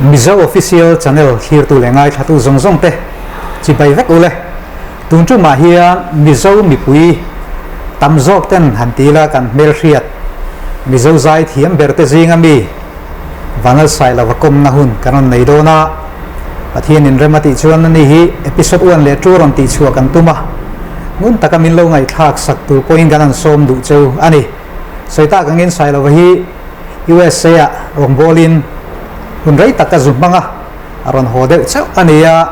Mizo Official Channel thlirtu leh ngaithlatu zawng zawng te chibai vek ule. Tun tumah hian Mizo mipui tam zawk ten han ti ila kan hmelhriat Mizo zai thiam ber te zinga mi Vanlalsailova kawmna hun kan rawn nei dawn a, Pathian in rem a tih chuan ani hi episode one leh two rawn tih chhuah kan tum a, ngun taka min lo ngaihthlak sak tur pawhin kan han sawm duh cheu a ni. Sawi tak angin Sailova hi USA ah rawngbawlin hun rei tak a zu hmang a, a rawn haw deuh chauh a ni a,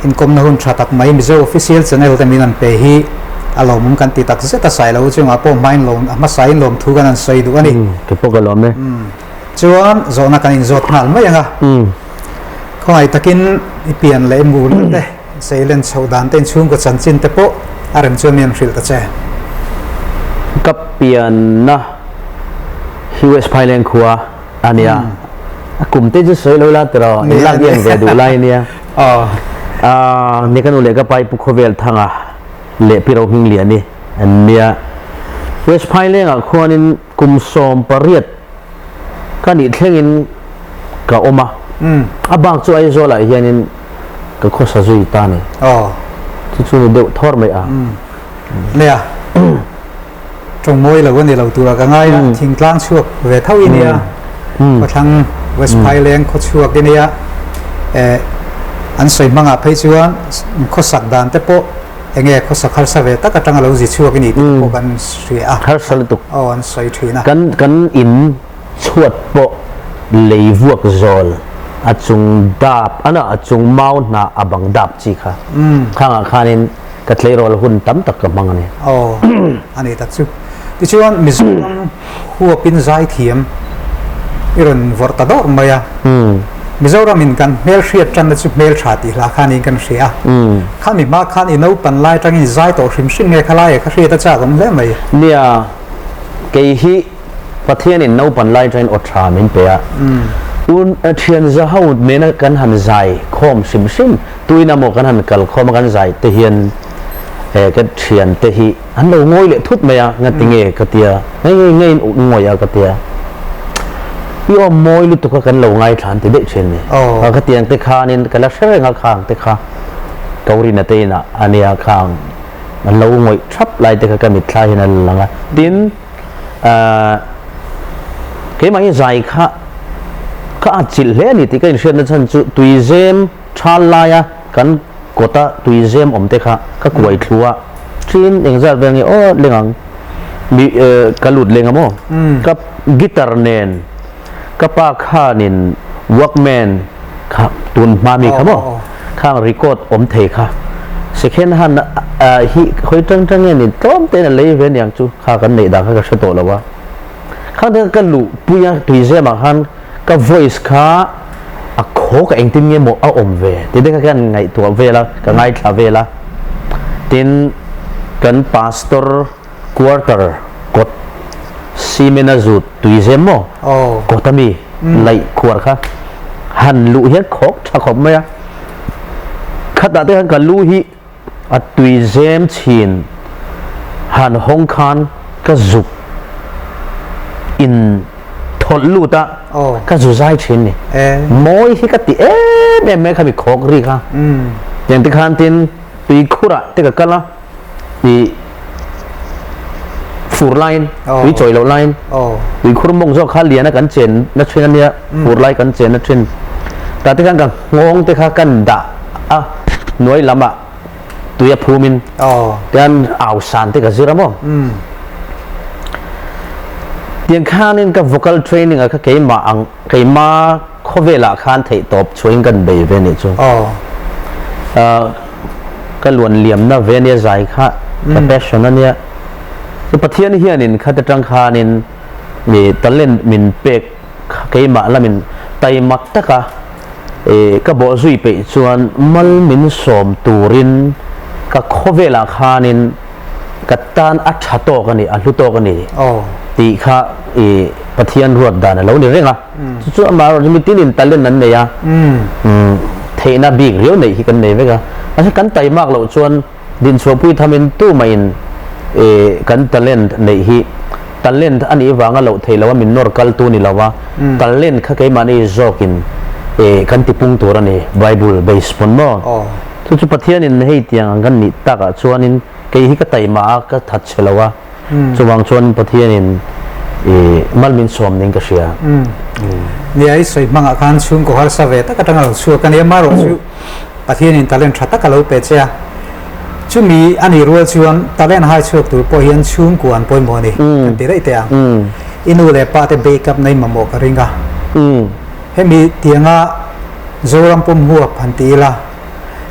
inkawmna hun tha tak mai Mizo Official Channel te min an pe hi a lawmawm kan ti tak zet a, Sailo chungah pawh hmain lawm a hmasain lawmthu kan han sawi duh a ni. Kei pawh ka lawm e. Chuan zawhna kan inzawt nghal mai ang a, khawngaih takin i pian leh i murna te, seilen chhoh dan te, inchhungkaw chanchin te pawh a rem chuan mi an hrilh ta che. Ka pianna hi West Phaileng khua a nia, a kum te chu sawi lo la tiraw, in lak iang ve duh lai a nia. Ni ka nu leh ka pa i Pu Khawvel Thanga leh Pi Rohmingliani an nia. West Phailengah khuanin Kum 18 ka nih thlengin ka awm a, a bak chu Aizawlah hianin ka khawsa zui ta ni. Chu chu ni deuh thawr mai a. Nia, tawng mawi lo a ni lo tura ka ngai a, thingtlang chhuak ve tho i nia, khawthlang West Phaileng khaw chhuak i nia, an sawi hmangah phei chuan khawsak dan te pawh Enge khawsak harsa ve tak atanga lo zi chhuak i ni tih pawh kan hria a. Harsa lutuk. Aw an sawi thin a. Kan kan in chhuat pawh lei vuak zawl a chung dap ana a chung mau hnah a bang dap chi kha. Khangah khanin ka tleirawl hun tam tak ka hmang a ni. Aw a ni tak chu. Tichuan Mizoram huapin zaithiam i rawn vawrh ta dawrh mai a. Mizoram in kan hmelhriat tanna chu hmeltha tih hla khan in kan hria a. Khami hma khan i naupan lai atangin i zai tawh hrim hrim nge khalai e kha hriat a chak awm hle mai. Nia, kei hi Pathian in naupan lai atangin aw tha min pe a. Un thian za ho nena kan han zai khawm hrim hrim, tuina maw kan han kal khawm a kan zai te hian ka thian te hi an lo ngawi leh thut mai a, ngati nge ka tia, ngei ngei ngei in ngawi a ka tia, i awm mawi lutuk a kan lo ngaithla an ti daih thin ni, ka tiang te khanin ka la hre reng a khang te kha Kaurina te inah a nia khang an lo ngawih thap lai te kha ka mitthla hian a la lang a, tin keimah hi zai kha ka atchilh hle a ni tih ka inhriatna chhan chu tuizem thal laia kan kawta tuizem awm te kha ka kuai thlu a. Thin engzat vel nge aw leng ang mi ka lut leng a maw ka guitar nen ka pa khanin walkman kha tun hma mi kha maw khang record awm thei kha second hand hi khawi tang tang nge ni tlawm te in a lei ve aniang chu kha kan neih dan kha ka hre tawh lo a khang te ka luh pui a tuizem ah khan ka voice kha a khaw ka engtin nge maw a awm ve tih te kha ka ngaihtuah vel a ka ngaithla vel a tin kan pastor quarter kawt cement a zut tui zem maw kawt ami laih khuar kha han luh hian khawk tha khawp mai a khatah te khan ka lu hi A tui zem chhin han hawng khan ka zuk in thawlh lut a, ka zu zai thin ni. Mawi hi ka ti em em mai kha mi khawk ri kha. Tiang te khan tin tui khurah te ka kal a, i fur laiin, tui chawi loh laiin, tui khur mawng zawk kha lian a kan chen na thin a nia, fur lai kan chen na thin. Tah te khan ka nghawng te kha kan dah a hnuai lamah tui a phumin tian au san te ka zir a maw tiang khanin ka vocal training a kha keimah ang keima khawvelah khan theih tawp chhuain kan bei ve nih chu ka luan liamna ve ania zai kha ka passion ania chu Pathian hianin kha te tang khanin mi talent min pek keimah lamin taimak taka Ka bawh zui peih chuan mal min sawm turin ka khawvelah khanin ka tan a tha tawk a ni, a hlu tawk a ni tih kha i Pathian ruat dan a lo ni reng a. Chu chu amaherawhchu mi tinin talent an nei a, theihna bik riau neih hi kan nei vek a. Mahse kan taimak loh chuan dinchhuahpui thamin tumahin kan talent neih hi talent a nih vanga loh theih loha min nawr kaltu ni lo a, talent kha keimahni zawkin eh kan tipung tur a ni Bible base pawn maw. Chu chu Pathianin hei tiang ang kan nih takah chuanin kei hi ka taima a ka that che lo a chuvang chuan Pathianin ih mal min sawm ning ka hria. Nia i sawi hmangah khan chhungkaw harsa ve tak atanga lo chhuak a nia amaherawh chu Pathianin talent tha tak a lo pe che a chumi a nih rual chuan talent hai chhuak tur pawh hian chhungkua an pawimawh a ni kan ti daih teh ang. I nu leh pa te backup na i mamawh ka ring a. Hemi tianga Zoram pum huap han ti ila,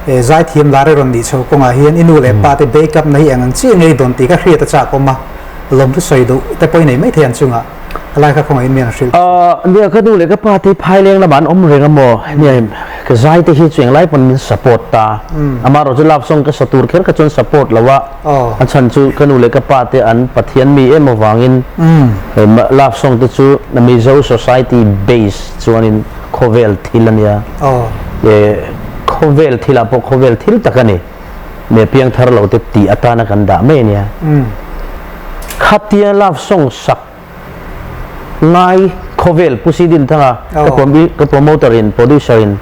e zaithiam lar i rawn nih chho kawngah hian i nu leh pa te backup na hi eng ang chiah nge i dawn tih ka hriat a chak awm a, lawmthu sawi duh te pawh i nei maithei ang chungah a lai kha khawngaih in mi an hrilh. Nia ka nu leh ka pa te phaileng lamah an awm reng a maw? Nia ka zai te hi chu englai pawn min support ta. Amaherawhchu chu love song ka sa tur kher kha chuan support lo a, a chhan chu ka nu leh ka pa te an Pathian mi em avangin love song te chu Mizo society base chuanin khawvel thil a nia. Khawvel thilah pawh khawvel thil tak a ni. Me piangthar lo te tih atana kan dah mai a nia. Khatia love song sak ngai khawvel Pu Si Din Thanga ka promoter in producer in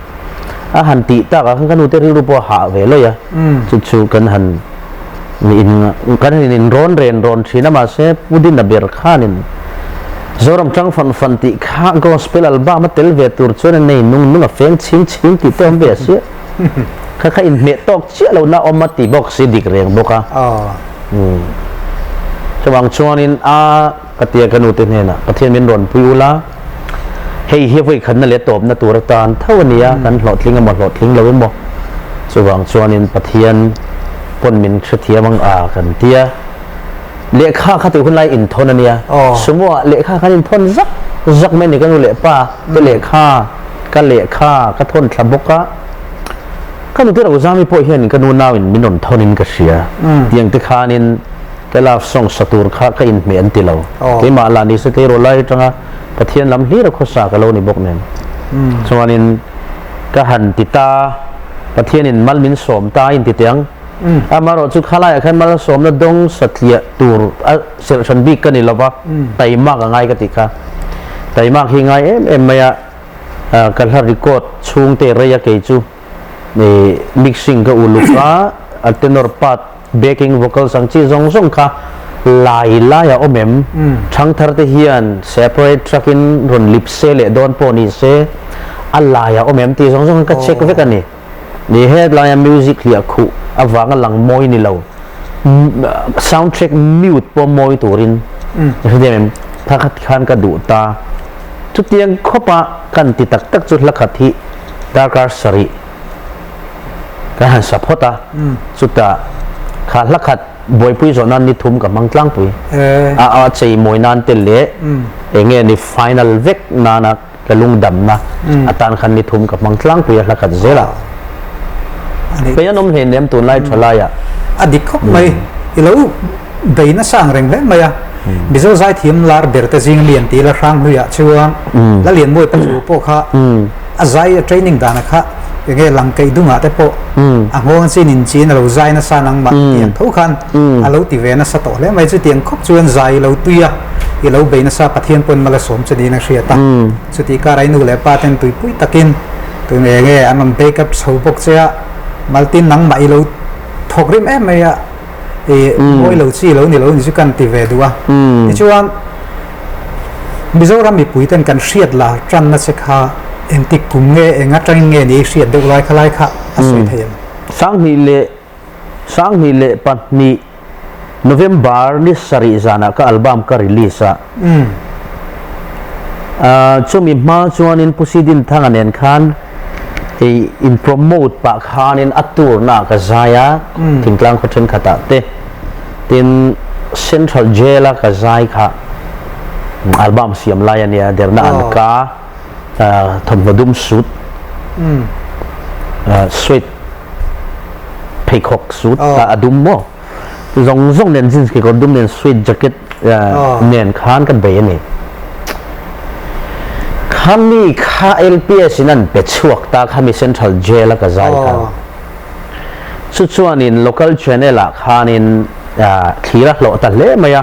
a han tih tak ah khan ka nute rilru pawh a hah ve lawih a. Chu chu kan han in kan han in rawn ren rawn thin a mahse Pu Dina ber khanin Zoram tang fan fan tih kha gospel album a tel ve tur chuan a nei nung nung a feng chhing chhing tih te awm ve a sia. Kha kha inhmeh tawk chiah lo na awm a ti bawk si dik reng bawk a. Chuvang chuanin a ka tia ka nute hnenah Pathian min rawn pui ula hei hi vawi khatna leh tawpna tur atan tho a nia kan hlawhtling emaw hlawhtling lo emaw chuvang chuanin Pathian pawn min hrethiam ang a kan tia lehkha kha tih hunlai inthawn a nia sumo ah lehkha khan inthawn zak zak mai a ni ka nu leh pa te lehkha ka lehkha ka thawn thla bawk a Ka nute Rozami pawh hianin ka nu nauin min rawn thawnin ka hria. Tiang te khanin ka love song sa tur kha ka inhmeh an ti lo. Keimah lah nise tleirawl lai atanga Pathian lam hlir a khawsa ka lo ni bawk nen. Chuanin ka han ti ta, Pathianin mal min sawm ta a inti teh ang. Amaherawh chu khalaiah khan malsawmna dawng satliah tur a serhhran bik ka ni lova, taimak a ngai ka tih kha. Taimak hi ngai em em mai a. Ka hla record chhungte rei a kei chu mixing ka uluk a, a tenor part, backing vocals ang chi zawng zawng kha lai lai a awm em? Thangthar te hian separate track in rawn lip se leh dawn pawh ni se a lai a awm em tih zawng zawng kha ka check vek a ni. Ni helaia music hliah khuh avanga lang mawi ni lo, sound track mute pawh mawi turin hrethiam em? Kha khan ka duh ta. Chutiang khawpa kan ti tak tak chu hla khat hi darkar sarih kan han sa phawt a, chutah kha hla khat buaipui zawh nan ni thum ka hmang tlangpui a, a chei mawi nan te leh eng nge ni final vek nana ka lungdamna atan khan ni thum ka hmang tlangpui a hla khat zel a. Kei an awm hleinem tunlai thalaiah. A dik khawp mai. I lo bei nasa ang reng hle mai a. Mizo zaithiam lar ber te zing lian tih la hrang hluiah chuan la lian mawi pachu pawh kha a zai a training dana kha enge lang keih dungah te pawh a nghawng chin in chin a lo zai nasa nangmah tiang tho khan a lo ti ve nasa tawh hle mai. Chutiang khawp chuan zai i lo tui a, i lo bei nasa Pathian pawn malsawm chu niin a hriat a. Chutih karah i nu leh pa ten tuipui takin Tun eng nge an rawn bake up chho bawk che a, Maltin nangmah i lo thawk rim em mai a, i mawi lo chi lo ni lo ni chu kan ti ve duh a. Tichuan Mizoram mipui ten kan hriat la tanna che kha engtik kum nge eng atangin nge ni i hriat deuh lai kha lai kha a sawi thei em? 2000 2002 November ni sarih zanah ka album ka release a. Chumi hma chuanin Pu Si Din Thanga nen khan hei in promote pah khanin a tour na ka zai a, thingtlang khaw thenkhatah te. Tin Central Jail a ka zai kha album siam lai a nia, derna an ka thawmhnaw dum suit, suit pheikhawk suit a dum maw zawng zawng nen jeans kekawr dum nen suit jacket nen khan ka bei a ni khami kha LPS in an pe chhuak ta khami central jail a ka zai kha chu chuanin local channel ah khanin thlir a hlawh ta hle mai a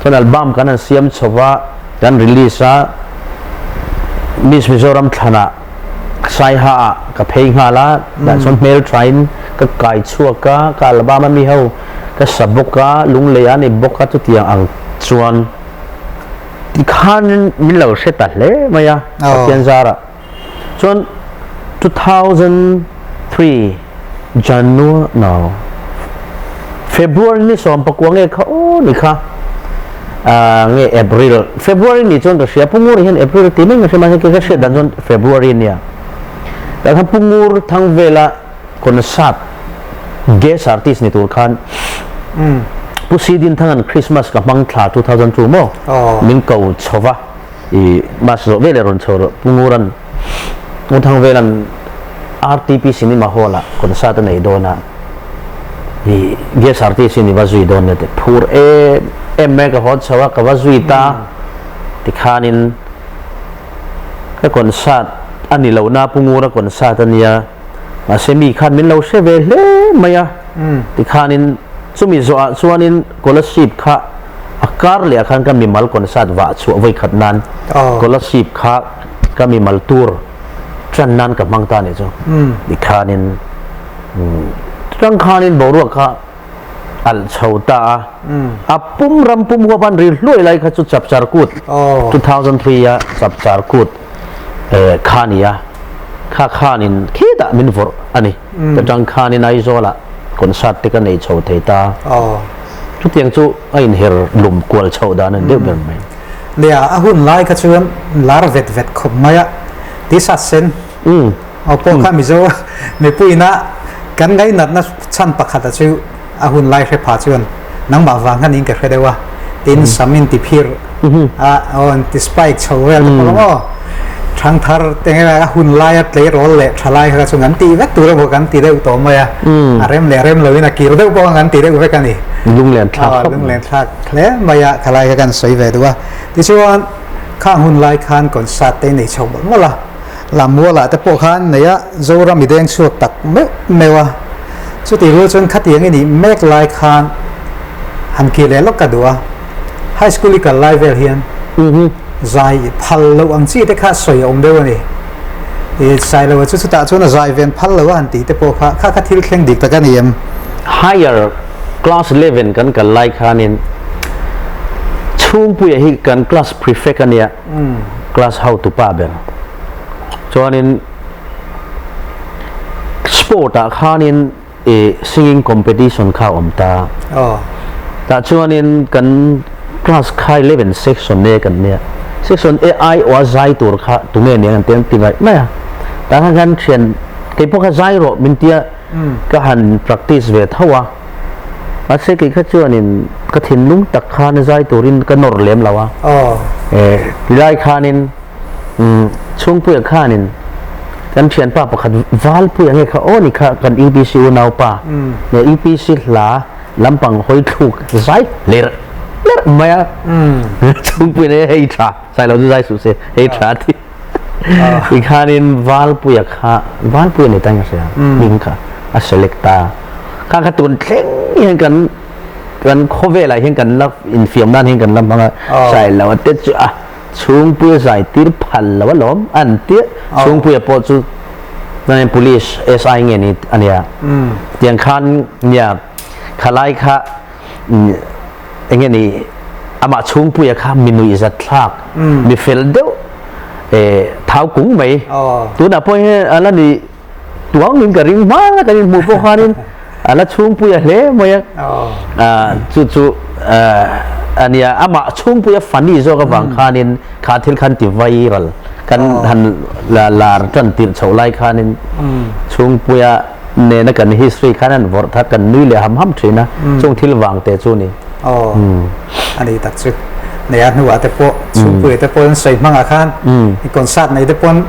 chuan album kan han siam chho va kan release a Miss Mizoram thlanah. Saiha ah ka phei nghal a, tah chuan hmelthain ka kai chhuak a, ka album a mi ho ka sa bawk a, lunglei a ni bawk a, chutiang ang chuan tikhan min lo hre ta hle mai a, Pathian zarah. Chuan 2003 January no February ni 19 nge kha aw ni kha nge April February ni chuan ka hria Pungur hian April ti mai ka hria mahse ka hriat dan chuan February nia tah khan Pungur thang vela concert guest artist ni tur khan Pu Sidin Thangan Christmas ka hmang thla 2002 maw min ko chhova I bus zawh veleh rawn chho rawh Pu Nguran Pu Thangvelan RTP Cinema Hall ah concert a nei dawn a, i guest artist hi ni va zui dawn nia tih phur em em mai ka haw chho a, ka va zui ta tikhanin ka concert a ni lo na Pu Ngura concert a nia mahse mi khan min lo hre ve hle mai a tikhanin chumi zawhah chuanin Kolasib kha A kar leh ah khan ka mimal concert vah chhuah vawi khat nan scholarship kha ka mimal tur tan nan ka hmang ta nih chu. Tikhanin tang khanin boruak kha alh chho ta a. A pum ram pum huap an ri hluai lai kha chu Chapchar Kut 2003 a Chapchar Kut kha ni a. Kha khanin khitah min vawrh a ni. Ta tang khanin Aizawl ah concert te ka nei chho thei ta. Chutiang chu a inher lum kual chhoh dan a ni deuh ber mai. Nia, a hun lai kha chuan lar vet vet khawp mai a, tisat sen aw pawh kha Mizo mipuiina kan ngainatna chhan pakhat a chu a hun lai hre pha chuan nangmah vang khan in ka hre deuh a, tin sam in ti phir a aw in ti spike chho vel te pawh ang aw. Thangthar te nge a hun laia tleirawl leh tha lai kha chu kan tih vek tur emaw kan ti deuh tawh mai a, a rem leh rem loin a kir deuh pawh kan ti deuh vek a ni. Lunglen thlak khawp mai. Lunglen thlak hle mai a khalai kha kan sawi ve duh a. Tichuan khang hun lai khan concert te nei chho mawlh mawlh a, Lammualah te pawh khan nei a, Zoram i deng chhuak tak meuh meuh a. Chutih rual chuan khatiang i nih mek lai khan han kir leh lawk ka duh a, High School i kal lai vel hian Zai phal loh ang chi te kha sawi a awm deuh a ni. I Sailoa chu chutah chuan a zai ven phal lo a han tih te pawh kha kha kha thil thleng dik tak a ni em? Higher class eleven kan kal lai khanin Chhungpuia hi kan class prefect a nia, class hotupa ber. Chuanin sport ah khanin i singing competition kha a awm ta. Tah chuanin kan class kha 11 section A kan nia. Section A ai awh a zai tur kha tunge nia kan ti an ti ngaih mai a. Tah khan khan thian kei pawh kha zai rawh min tia ka han practice ve tho a. Mahse kei kha chuanin ka thinlung tak khan zai turin ka nawr lem lo a. Tilai khanin Chhungpuia khanin kan thianpa pakhat Valpuia nge kha aw ni kha kan UPC unaupa nge UPC hla lampang hawi thluk zai lerh lerh mai a Chhungpuia nge hei tha sai lo chu zai suh se hei tha ti ti khanin Valpuia kha Valpuia ni ta nge hria hming kha a select ta kha kha tun thleng hian kan kan khawvelah hian kan la infiam nan hian kan la hmang a sai lo te chu a Chhungpuia zai tir phal lo alawm an tia Chhungpuia pawh chu chuanin police SI nge ni a nia tiang khan nia khalai kha enge ni amah Chhungpuia kha mi nuih zat thlak mi fel deuh thau kung mai tunah pawh hian a la ni Tuang in ka ring hma a kan inhmuh pawh khanin a la chhungpui a hle mai a chu chu a nia amah chhungpui a funny zawk avang khanin kha thil khan ti viral kan han lar tan tirh chhoh lai khanin chhungpuia nena kan history khan an vawrh thar kan nui leh ham ham thin a chung thil vang te chu ni. Aw a ni tak chu nei a hnuah te pawh chhungpui te pawh an sawi hmangah khan i concert nei te pawn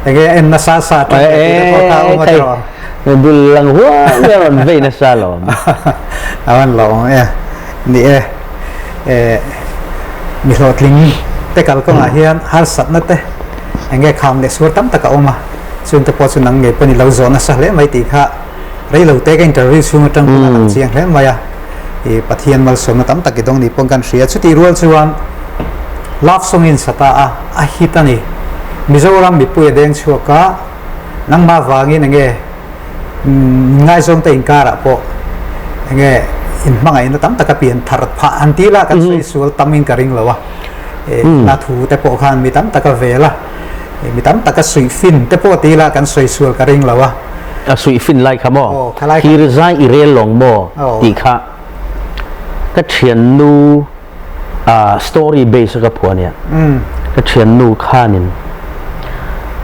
enge en nasa sa tang te tih te pawh kha a awm a tiraw. Dul lang huam hian rawn vei nasa lo awm. A van lo awm e ni e mi hlawhtling te kalkawngah hian harsatna te enge kham leh suar tam tak a awm a chung te pawh chu nang ngei pawn i lo zawh nasa hle mai tih kha rei lo te ka interview chhung atang pawn a lang chiang hle mai a i Pathian malsawmna tam tak i dawng ni pawn kan hria chutih rual chuan love song in sa ta a a hit a ni Mizoram mipui a deng chhuak a. Nangmah vangin enge ngaizawng te inkarah pawh enge inhmangaihna tam taka pian thar phah an ti la kan sawi sual tam in ka ring lo a hla thu te pawh khan mi tam taka vel a mi tam taka suih fin te pawh ti la kan sawi sual ka ring lo a. A suih fin lai kha maw? Thir zai i rel lawng maw tih kha ka thiannu story base a ka phuah ania. Ka thiannu khanin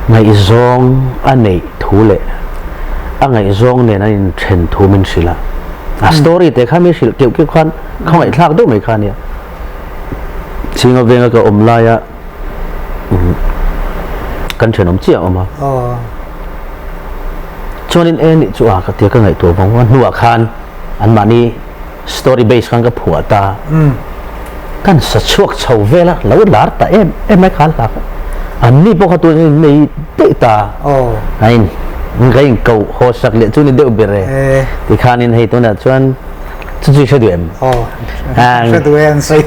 ngaihzawng a neih thu leh a ngaihzawng nen an inthen thu min hrilh a. A story te kha min hrilh keuh keuh khan khawngaihthlak deuh mai kha ania. Chhinga venga ka awm laia kan thenawm chiah a awm a. Chuanin e nih chu a ka tia ka ngaihtuah vang vang hnuah khan anmahni story base khan ka phuah ta. Kan sa chhuak chho vel a, lo lar ta em em mai kha hla kha. Anni pawh kha tun in nei daih ta. A in ka in koh haw sak leh chu ni deuh ber e. Tikhanin hei tunah chuan chu chu i hre duh em? Hre duh e an sawi.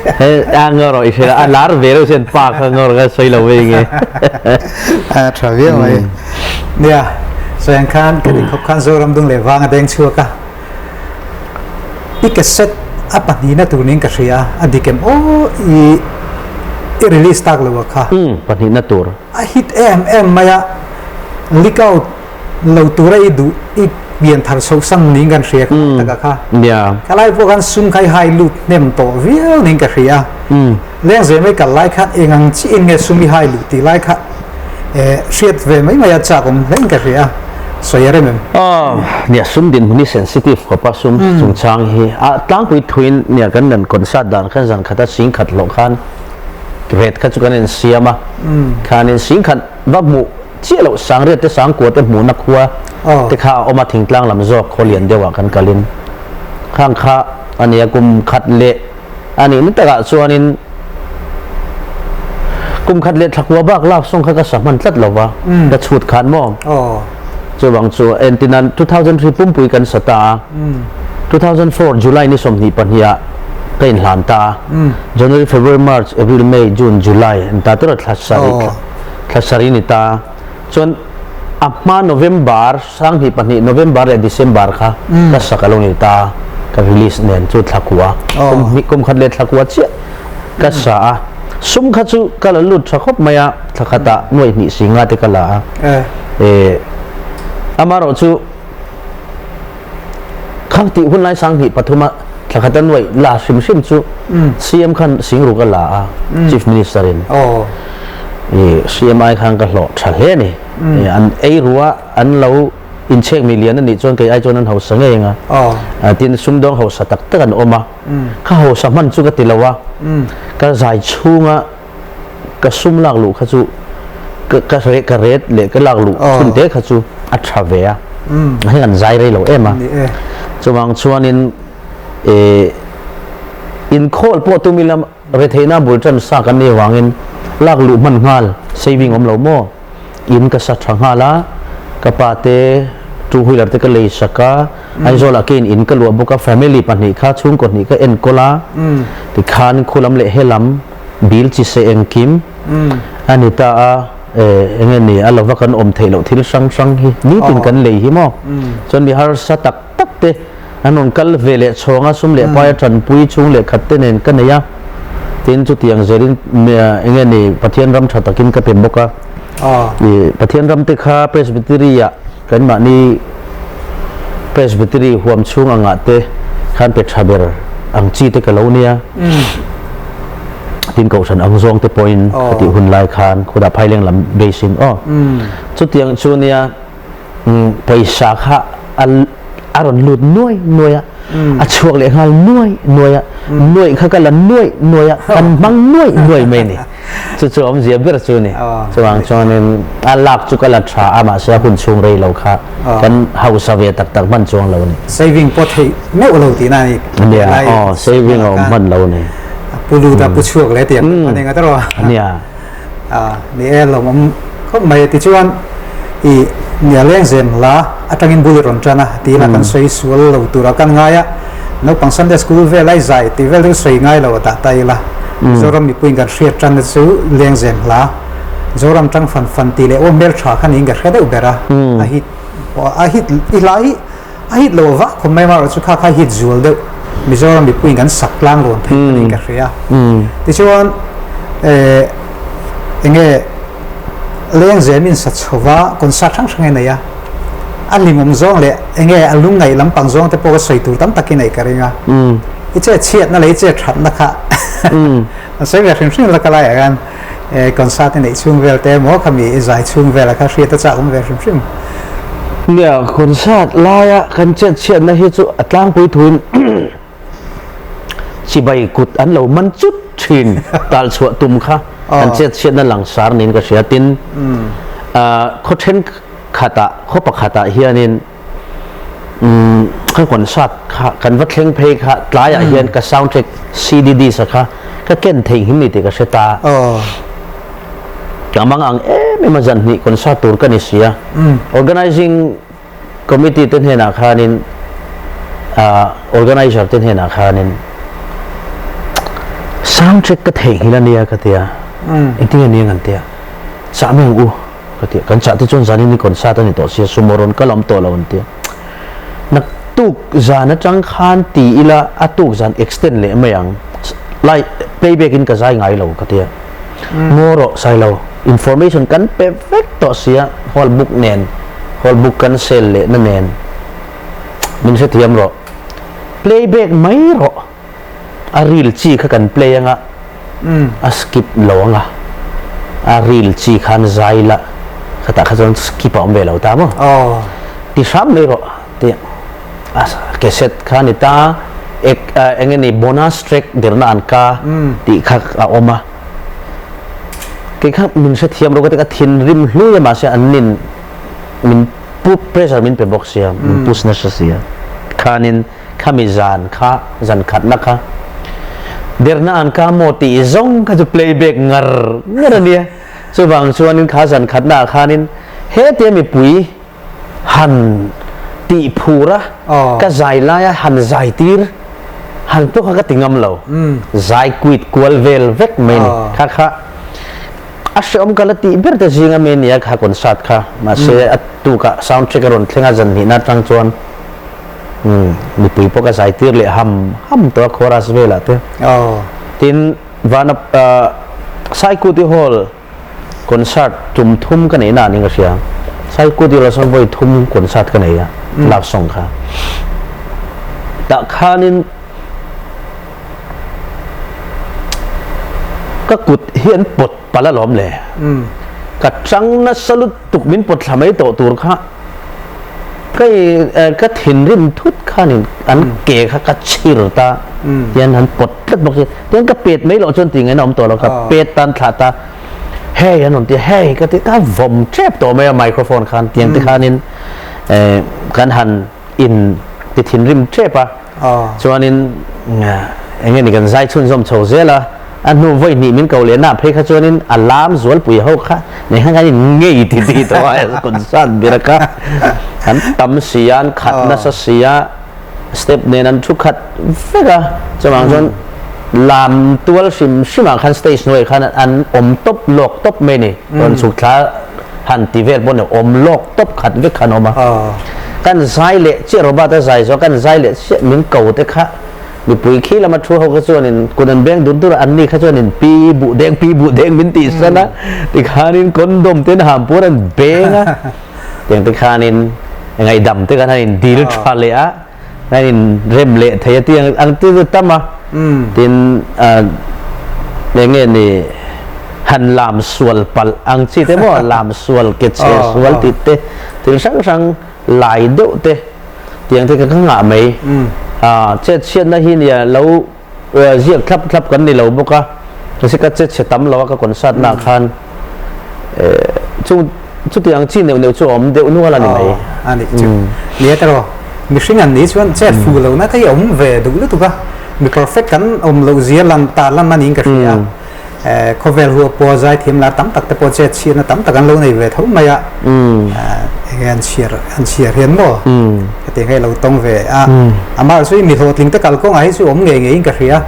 A ngawr i hre a lar ve reuh chuan pa kha ngawr ka sawi lo vei nge. A tha viau mai. Nia, sawi ang khan ka dik khawp khan Zoram dung leh vang a deng chhuak a. I cassette a pahnihna tur niin ka hria a, a dik em aw i i release tak lo a kha. Umm, pahnihna tur. A hit em em mai a, leak out lo tura i duh i pian thar chhoh sang niin kan hria kha tak a kha. Nia. Khalai pawh khan sum kha i hai lut hnem tawh viau niin ka hria. Lengzem i kal lai khan eng ang chiin nge sum i hai luh tih lai kha hriat ve mai mai a chak awm hle in ka hria a, sawi a rem em? Aw, nia sum dinhmun hi sensitive khawp a, sum chungchang hi a tlangpui thuin nia kan nan concert dan khan zan khat a sing khat hlawh khan ret kha chu kan insiam a, khanin sing khat va hmuh chiah loh sangriat te sangkua te hmuhna khua te kha a awm a, thingtlang lam zawk khaw lian deuhah kan kalin khang kha a nia kum khat leh A nih na takah chuanin kum khat leh thlakua bak lak sawng kha ka sa hman tlat lo va, ka chhut khan maw? Chuvang chu entin 2003 pumpui kan sa ta a, 2004 July ni 22 ah ka inhlan ta a, January, February, March, April, May, June, July an ta tura thla sarih thla sarih ni ta a. Chuan a hma November 2002 November leh December kha ka sak a lo ni ta ka release nen chu thla kua kum hnih kum khat leh thla kua chiah ka sa a sum kha chu ka la lut tha khawp mai a thla khatah nuaih hnih si nga te ka la a eh amarawh chu Khang tih hun lai 2003 a thla khat a nuaih la hrim hrim chu CM khan Singruk a la a, Chief Minister in. I CM ai khan ka hlawh tha hle a ni. An ei rua an lo inchhek mi lian a nih chuan kei ai chuan an hausa ngei ang a. Tin sumdawng hausa tak tak an awm a. Ka hausa hman chu ka ti lo a, ka zai chhunga ka sum lak luh kha chu ka ka re ka ret leh ka lak luh hun te kha chu a tha ve a heng an zai rei lo em a chuvang chuanin e inkhawl pawh tumi lam retheihna bul tan sa kan nih avangin lak luh hman nghal saving awm lo maw in ka sa tha nghal a ka pa te two wheeler te ka lei sak a Aizawl ah keiin in ka luah bawk a family pahnih kha chhungkaw hnih ka enkawl a tikhan khulam leh helam bil chi se engkim a ni ta a eng nge ni a lova kan awm theih loh thil hrang hrang hi nitin kan lei hi maw chuan mi harsa tak tak te an rawn kal ve leh chhawng a sum leh pai a tanpui chhung leh khat te nen ka nei a tin chutiang zelin eng nge ni Pathian ram tha takin ka pe bawk a Pathian ram te kha Presbytery ah Kanmahni Presbytery huam chhung angah te khan pe tha ber ang chi te ka lo nia. Tin kohhran ang zawng te pawhin ka tih hun lai khan khudah phaileng lam base in aw. Chutiang chu nia pawisa kha a rawn lut nuai nuai a, a chhuak leh nghal nuai nuai a, nuaih kha ka la nuaih nuaih a, kan hmang nuaih nuaih mai a ni. Chu chu awmzia ber chu ni. Chuvang chuanin a lak chu ka la tha a mahse a hun chhung rei lo kha kan hausa ve tak tak hman chuang lo a ni. Saving pawh theih meuh lo tihna a ni. Nia, aw saving a awm hman lo a ni. Pu lut a pu chhuak leh tih ang a ni nga tawh. Nia. Ni e lawmawm khawp mai tichuan i nia lengzem hla atangin bul i rawn tan a tih lah kan sawi sual lo tura kan ngai a naupang Sunday school vel ai zai tih vel chu sawi ngai lo a dah ta ila Mizoram mipuiin kan hriat tan na chu lengzem hla Zoram tang fan fan tih leh aw hmeltha kha niin ka hre deuh ber a, a hit pawh a hit i hla hi a hit lo vak khawp mai amaherawhchu chu kha kha hit zual deuh Mizoram mipuiin kan sak tlang rawn theih ka niin ka hria. Tichuan eh enge lengzem in sa chhova concert hrang hrang i nei a, a hlimawm zawng leh enge a lungngaih lampang zawng te pawh ka sawi tur tam tak i neih ka ring a, i chet chhiatna leh i chet thatna kha a sawi ve hrim hrim la ka laiah khan concert i neih chhung vel te emaw khami i zai chhung vel a kha hriat a chak awm ve hrim hrim. Nia, concert laia kan chet chhiatna hi chu a tlangpui thuin Chibai kut an lo man chut thin tal chhuah tum kha kan chet chhiatna langsar niin ka hria. Tin, khaw thenkhatah, khaw pakhatah hianin ka concert kha kan va thleng phei kha tlaiah hian ka sound track CD disc a kha ka ken thei nghim ni tih ka hre ta. Ka mang ang em em a zan hnih concert tur ka ni si a. Organizing Committee te hnenah khanin organizer te hnenah khanin sound track ka theihnghilh a nia ka tia engtin nge nia kan tia chah mai ang u ka tia kan chah te chuan zanin hi concert a ni tawh sia sumo rawn kal awm tawh lo an tia naktuk zan atang khan ti ila a tuk zan extend leh mai ang lai playback in ka zai ngai lo ka tia Ngaw rawh Sailo, information kan pe vek tawh sia, hall book nen, hall book kan sel leh na nen, min hrethiam rawh. Play back mai rawh, a reel chi kha kan play anga, a skip lo anga, a reel chi khan zai la, khatah kha chuan skip a awm ve lo ta maw? Ti hram mai rawh tih a cassette kha a ni ta, ek eng nge ni bonus track derna an ka tih kha a awm a, kei kha min hrethiam rawh ka ti ka thinrim hlui a mahse an nin min pu pressure min pe bawk sia min push nasa sia khanin khami zan kha zan khatna kha derna an ka maw tih zawng kha chu playback ngar ngar a nia chuvang chuanin kha zan khatna ah khanin hetia mipui han tih phur a ka zai lai a han zai tir han pawh kha ka ti ngam lo zai quit kual vel vek mai ni kha kha a hreawm ka la tih ber te zinga mi ania kha concert kha mahse a tukah sound track a rawn thleng a zan hnihna atang chuan mipui pawh ka zai tir leh ham ham tawh a chorus velah te tin vana Saikuti Hall Concert tum thum ka neih na niin ka hria. Saikut ila sawn vawi thum concert ka nei a, love song kha. Tah khanin ka kut hi an pawt palh alawm le. Ka chang nasa lutuk min pawt thla mai tawh tur kha ka ka thinrim thut khanin an ke kha ka chhir ta tian an pawt tlat bawk si. Tian ka pet mai loh chuan tih ngaihna awm tawh lo, ka pet tan thlah ta hei an rawn ti a, hei ka ti ta vawm tep tawh mai a microphone khan tiang te khanin kan han in ti thinrim tep a, chuanin eng nge ni kan zai chhunzawm chho zel a, a hnu vawi hnih min ko leh na phei kha chuanin a lam zualpui ho kha nei khan kan in ngei ti ti tawh a, concert ber kha an tam si a, an khat nasa si a. Step nen an thu khat vek a, chuvang chuan lam tual hrim hrim ah khan stage hnuaiah khan an awm tawp lawk tawp mai a ni, rawn chhuk thla han ti vel pawh ni awm lawk tawp khat vek khan awm a, kan zai leh chiah Robert a zai zawh kan zai leh chiah min ko te kha mipui khi lama thu ho kha chuanin kut an beng dur dur a, an ni kha chuanin pi buh deng pi buh deng min tih san a, tikhanin condom te an ham puan an beng a. Tiang te khanin ngaihdam te khan han in dil tha leh a, han in rem leh thei a tiang ang te chu tam a. Tin eng nge ni han lam sual palh ang chi te maw lam sual ke chhe sual tih te thil hrang hrang lai deuh te tiang te kha ka ngah mai. Chet chhiatna hi nia lo ziak thlap thlap kan ni lo bawk a, mahse ka che chhe tam lo a ka concert na khan chu chutiang chi neuh neuh chu a awm deuh nual a ni mai. A nih chu. Nia tiraw, mihring an nih chuan chet fu lo na te hi a awm ve duh lutuk a, mi perfect kan awm loh zia lan ta lan a niin ka hria. Khawvel huap pawh zaithiam lar tam tak te pawh chet chhiatna tam tak an lo nei ve tho mai a, enge an chhiar an chhiar hian maw hetiang hi a lo tawng ve a, amah chu mi hlawhtling te kalkawngah hi chu awm ngei ngeiin ka hria,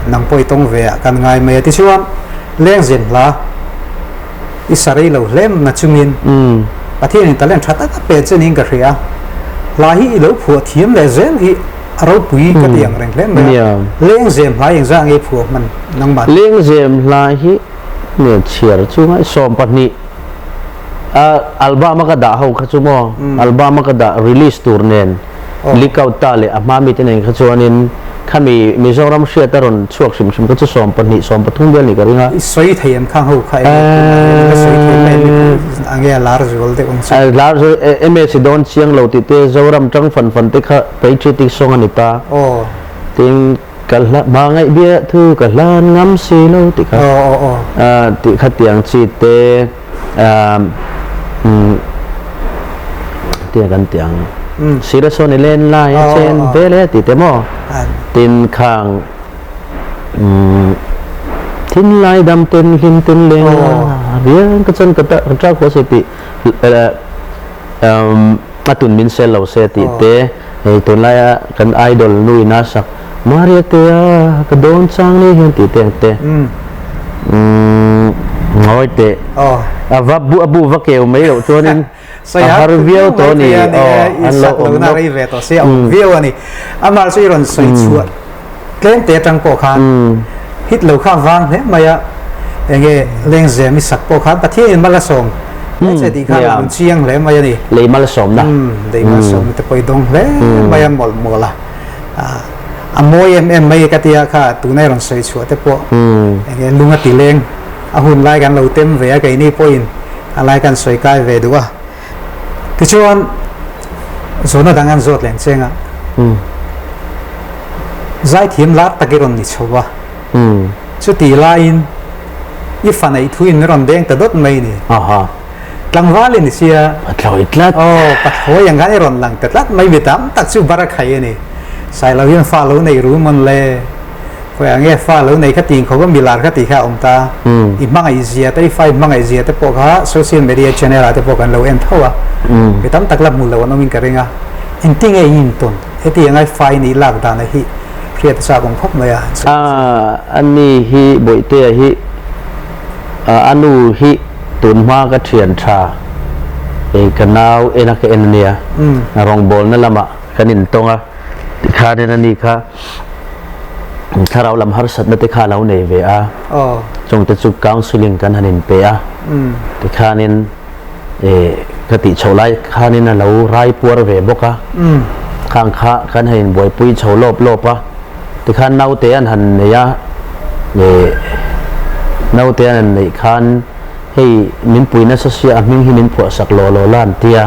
nang pawh i tawng ve ah kan ngai mai a tichuan lengzem hla. I sa rei lo hlem na chungin Pathianin talent tha tak a pe che niin ka hria. Hla hi i lo phuah thiam leh zel hi a ropui ka ti ang reng hle mai a. Lengzem hla engzah nge i phuah hman nangmah? Lengzem hla hi nge chhiar chu ngai 12 a album a ka dah ho kha chu maw album a ka dah release tur nen leak out ta leh a hma mite nen kha chuanin khami Mizoram hriat a rawn chhuak hrim hrim kha chu 12, 13 vel nih ka ring a. I sawi thei em khang ho kha enge tunah hian ka sawi thei mai mipui ange a lar zual deuh ang chu. A lar zual MS dawn chiang lo tih te Zoram tang fan fan te kha patriotic song a ni ta. Tin ka hla hmangaih bia thu ka hlan ngam si lo tih kha tih kha tiang chi te. Tia kan ti ang. Sira sawn i len lai a chen vel e ti te maw? Tin khang thin lai dam ten hlim ten leng a riang ka chan ka ta ka kho se ti a tun min sel lo se ti te hei tun lai a kan idol nu in a sak Maria te a ka dawn chang ni hian ti te ang te ngawi teh a va bu a bu va keu mai loh chuanin a har viau tawh a ni aw an lo awm nawk rei ve tawh sia a awm viau a ni amah chu i rawn sawi chhuah tlem te atang pawh khan hit lo kha vang hle mai a enge lengzem i sak pawh khan Pathianin mal a sawm hle che tih kha a rawn chiang hle mai a ni lei malsawmna lei malsawmna te pawh i dawng hle mai a mawlh mawlh a. A mawi em em mai ka tia kha tuna i rawn sawi chhuah te pawh enge lung a ti leng a hun lai kan lo tem ve a keini pawhin a lai kan sawi kai ve duh a tichuan zawhna dang an zawt leng cheng a zaithiam lar tak i rawn ni chho a chutih laiin i fa neih thuin i rawn deng ta dawt mai ni. Tlangval i ni sia. Pathlawi tlat. Aw, pathlawi ang khan i rawn lang ta tlat mai mi tam tak chu bar a khai a ni. Sailo hian fa lo nei ru mawn le. Khawiah nge fa lo nei kha ting khawp a milar kha tih kha a awm ta. I hmangaih zia te, i fa i hmangaih zia te pawh kha social media channel ah te pawh kan lo en tho a. Mi tam tak la hmu lo an awm in ka ring a. Engtin nge i intawn? Heti anga i fa i nih lak dan a hi hriat a chak awm khawp mai a. A, ani hi Bawihtea hi a nu hi tun hma ka thian tha hei ka nau en a ka en ania rawngbawlna lamah kan intawng a tikhanin ani kha thlarau lam harsatna te kha a lo nei ve a chungte chu counselling kan han inpe a tikhanin ka tih chhoh lai khanin a lo rai puar ve bawk a khang kha kan han inbuaipui chho lawp lawp a tikhan naute an han nei a naute an han neih khan hei min pui nasa sia a hming hi min phuah sak law law la an ti a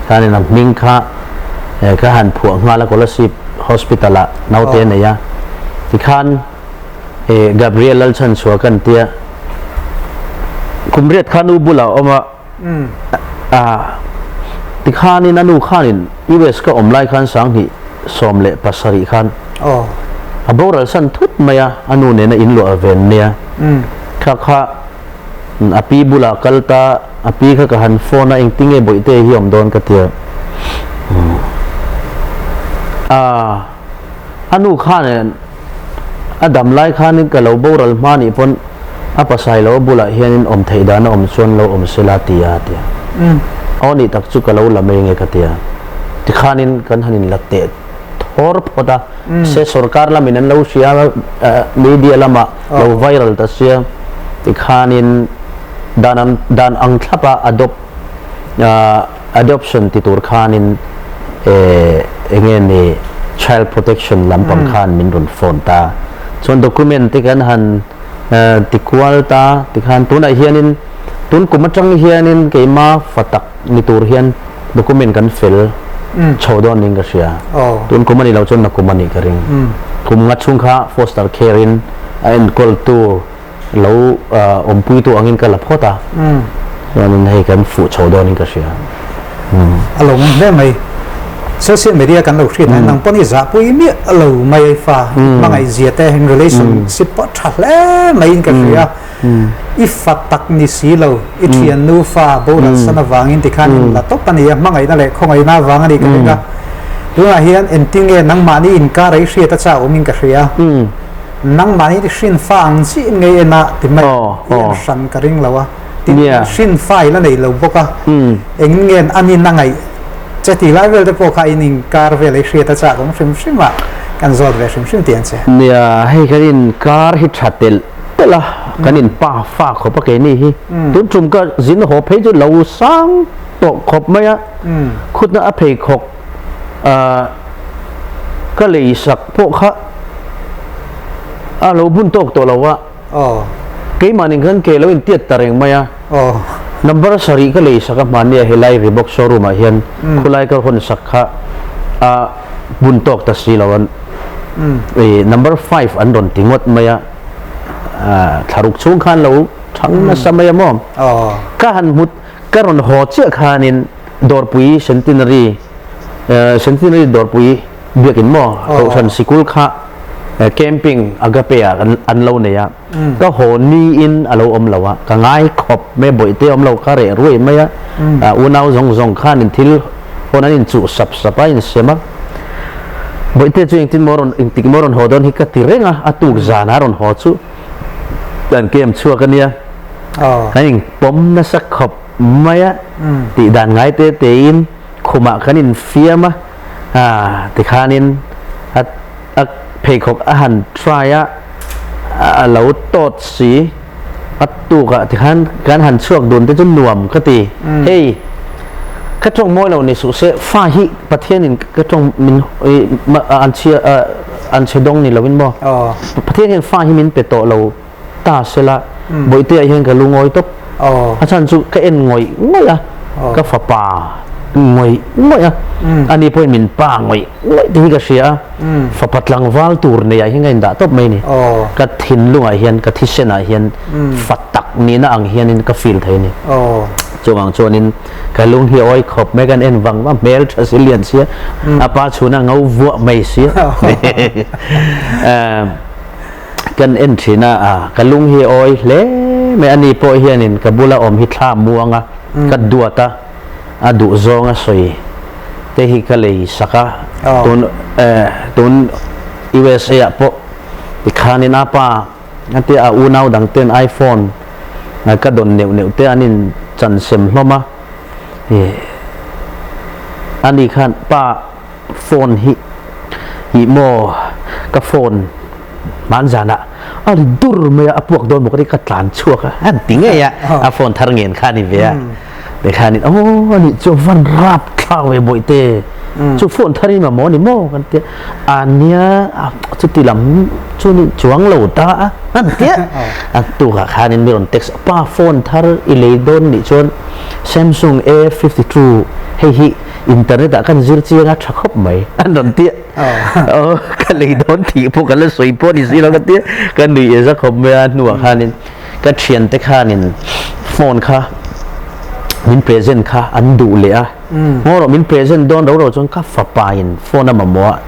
khanin a hming kha ka han phuah nghal a Kolasib hospital ah naute a nei a tikhan Gabriel Lalchhanchhuah kan tia kum riat kha nu bulah a awm a a tikhanin a nu khanin US ka awm lai khan 2017 khan a boral san thut mai a a nu nena in luah ven nia kha kha a pi bulah kal ta a pi kha ka han phone a engtinge bawihte hi awm dawn ka tia a A nu khan a dam lai khanin ka lo boral hma nih pawn a pasai lo a bulah hianin awm theih dan a awm chuan lo awm sela ti a ti a. Aw nih tak chu ka lo la mai nge ka ti a. Tikhanin kan han inla teh thawr phawt a, se sorkar lamin an lo hria a, media lamah lo viral ta sia, tikhanin dan ang dan ang thlap a adopt Adoption ti tur khanin enge ni child protection lampang khan min rawn phone ta. Chuan document te kan han ti kual ta tikhan tunah hianin tun kum atang hianin keima fa tak ni tur hian document kan fel chho dawn niin ka hria. Tun kum a nih loh chuan nakum a nih ka ring. Kum nga chhung kha foster care in a enkawl tu lo awmpuitu angin ka la phawt a, chuanin hei kan fuh chho dawnin ka hria. A lo awm hle mai. Social media kan lo hriat hian nang pawh ni zahpui miah lo mai a fa hmangaih zia te in relationship pawh tha hle maiin ka hria. I fa tak ni si lo, i thian nu fa boral san avangin tikhan in la tawp a ni a, hmangaihna leh khawngaihna avang a nih ka ring a. Tunah hian engtinge nangmahni inkar a i hriat a chak awmin ka hria. Nangmahni hrin fa ang chiah in ngei en a ti mai i en hran ka ring lo a. Tin, hrin file a nei lo bawk a, eng nge an in a ngaih che tih lai vel te pawh kha in inkar vel ei hriat a chak awm hrim hrim a, kan zawt ve hrim hrim tih ang che. Nia, hei kan inkar hi tha telh telh a, kan in pa fa khawp a keini hi. Tun tum ka zin haw phei chu lo sang tawh khawp mai a, khutna a pheikhawk ka lei sak pawh kha a lo bun tawk tawh lo a. Aw. Keimah nen khan ke lo in tiat ta reng mai a. Aw. Number sarih ka lei sak a hmanni a helai Reebok showroom ah hian khulai ka hawn sak kha a bun tawk ta si lo a. I number five an rawn ti ngawt mai a. Thlaruk chhung khan lo thang nasa mai a maw. Aw. Ka han hmu ka rawn haw chiah khanin Dawrpui Centenary Centenary Dawrpui Biakin maw Kohhran sikul kha camping Agape ah an lo nei a, ka haw niin a lo awm lo a, ka ngai khawp mai a, bawihte awm lo kha reh ruai mai a, unau zawng zawng khan in thil hawn an inchuh sap sap a, insem a, bawihte chu engtin maw rawn engtik maw rawn haw dawn hi ka ti reng a, a tuk zan a rawn haw chu kan camp chhuak a nia, kan inpawm nasa khawp mai a, tih dan ngai te tein khumah kan infiam a. A tikhanin a a pheikhawk a han try a, a lo tawt si. A tukah tikhan kan han chhuak dun te chu nuam ka ti. Hei ka tawng mawi lo ni suh se, fa hi Pathianin ka tawng min an chhia an chhe dawng ni lovin maw. Pathian hian fa hi min pe tawh lo. Ta sela Bawihtea hian ka lu ngawi tawp. A chhan chu ka en ngawih ngawih a, ka fapa ngawih ngawih a, ani pawhin min pa ngawih ngawih tih hi ka hria a, fapa tlangval tur neiah hian ka indah tawp mai a ni. Ka thinlungah hian, ka thisenah hian fa tak nihna ang hianin ka feel thei a ni. Chuvang chuanin ka lung hi awi khawp mai, kan en vang vang, hmel tha si lian sia, a pa chhuna ngo vuah mai sia. Kan en thin a, a ka lung hi a awi hle mai a ni pawh hianin ka bula awm hi thla muang a, ka duat a, a duh zawng a sawi te hi ka lei sak a, tun tun USA ah pawh tikhanin a pa a tia a unau dang ten iPhone ka dawn neuh neuh te an in chan sem hlawm a, ani khan pa Phone hi ih maw ka phone hman zanah a ri dur mai a, a puak dawn maw ka ti ka tlan chhuak a, an ti ngei a, a phone thar ngen kha a ni ve a, tikhanin aw a nih chu van rap thlak ve bawihte chu phone thar hi mamawh a ni maw kan ti a, a nia chuti lam chu ni chuang lo ta a an ti a, a tukah khanin mi rawn text pa phone thar i lei dawn nih chuan Samsung A 52 hei hi Internet ah kan zir chiang a tha khawp mai an rawn ti a aw ka lei dawn tih pawh ka la sawi pawh ni si lo ka tia ka nuih za khawp mai a hnuah khanin ka thian te khanin phone kha min present kha an duh leh a ngaw rawh min present dawn ro ro chuan ka fapa in phone a mamawh a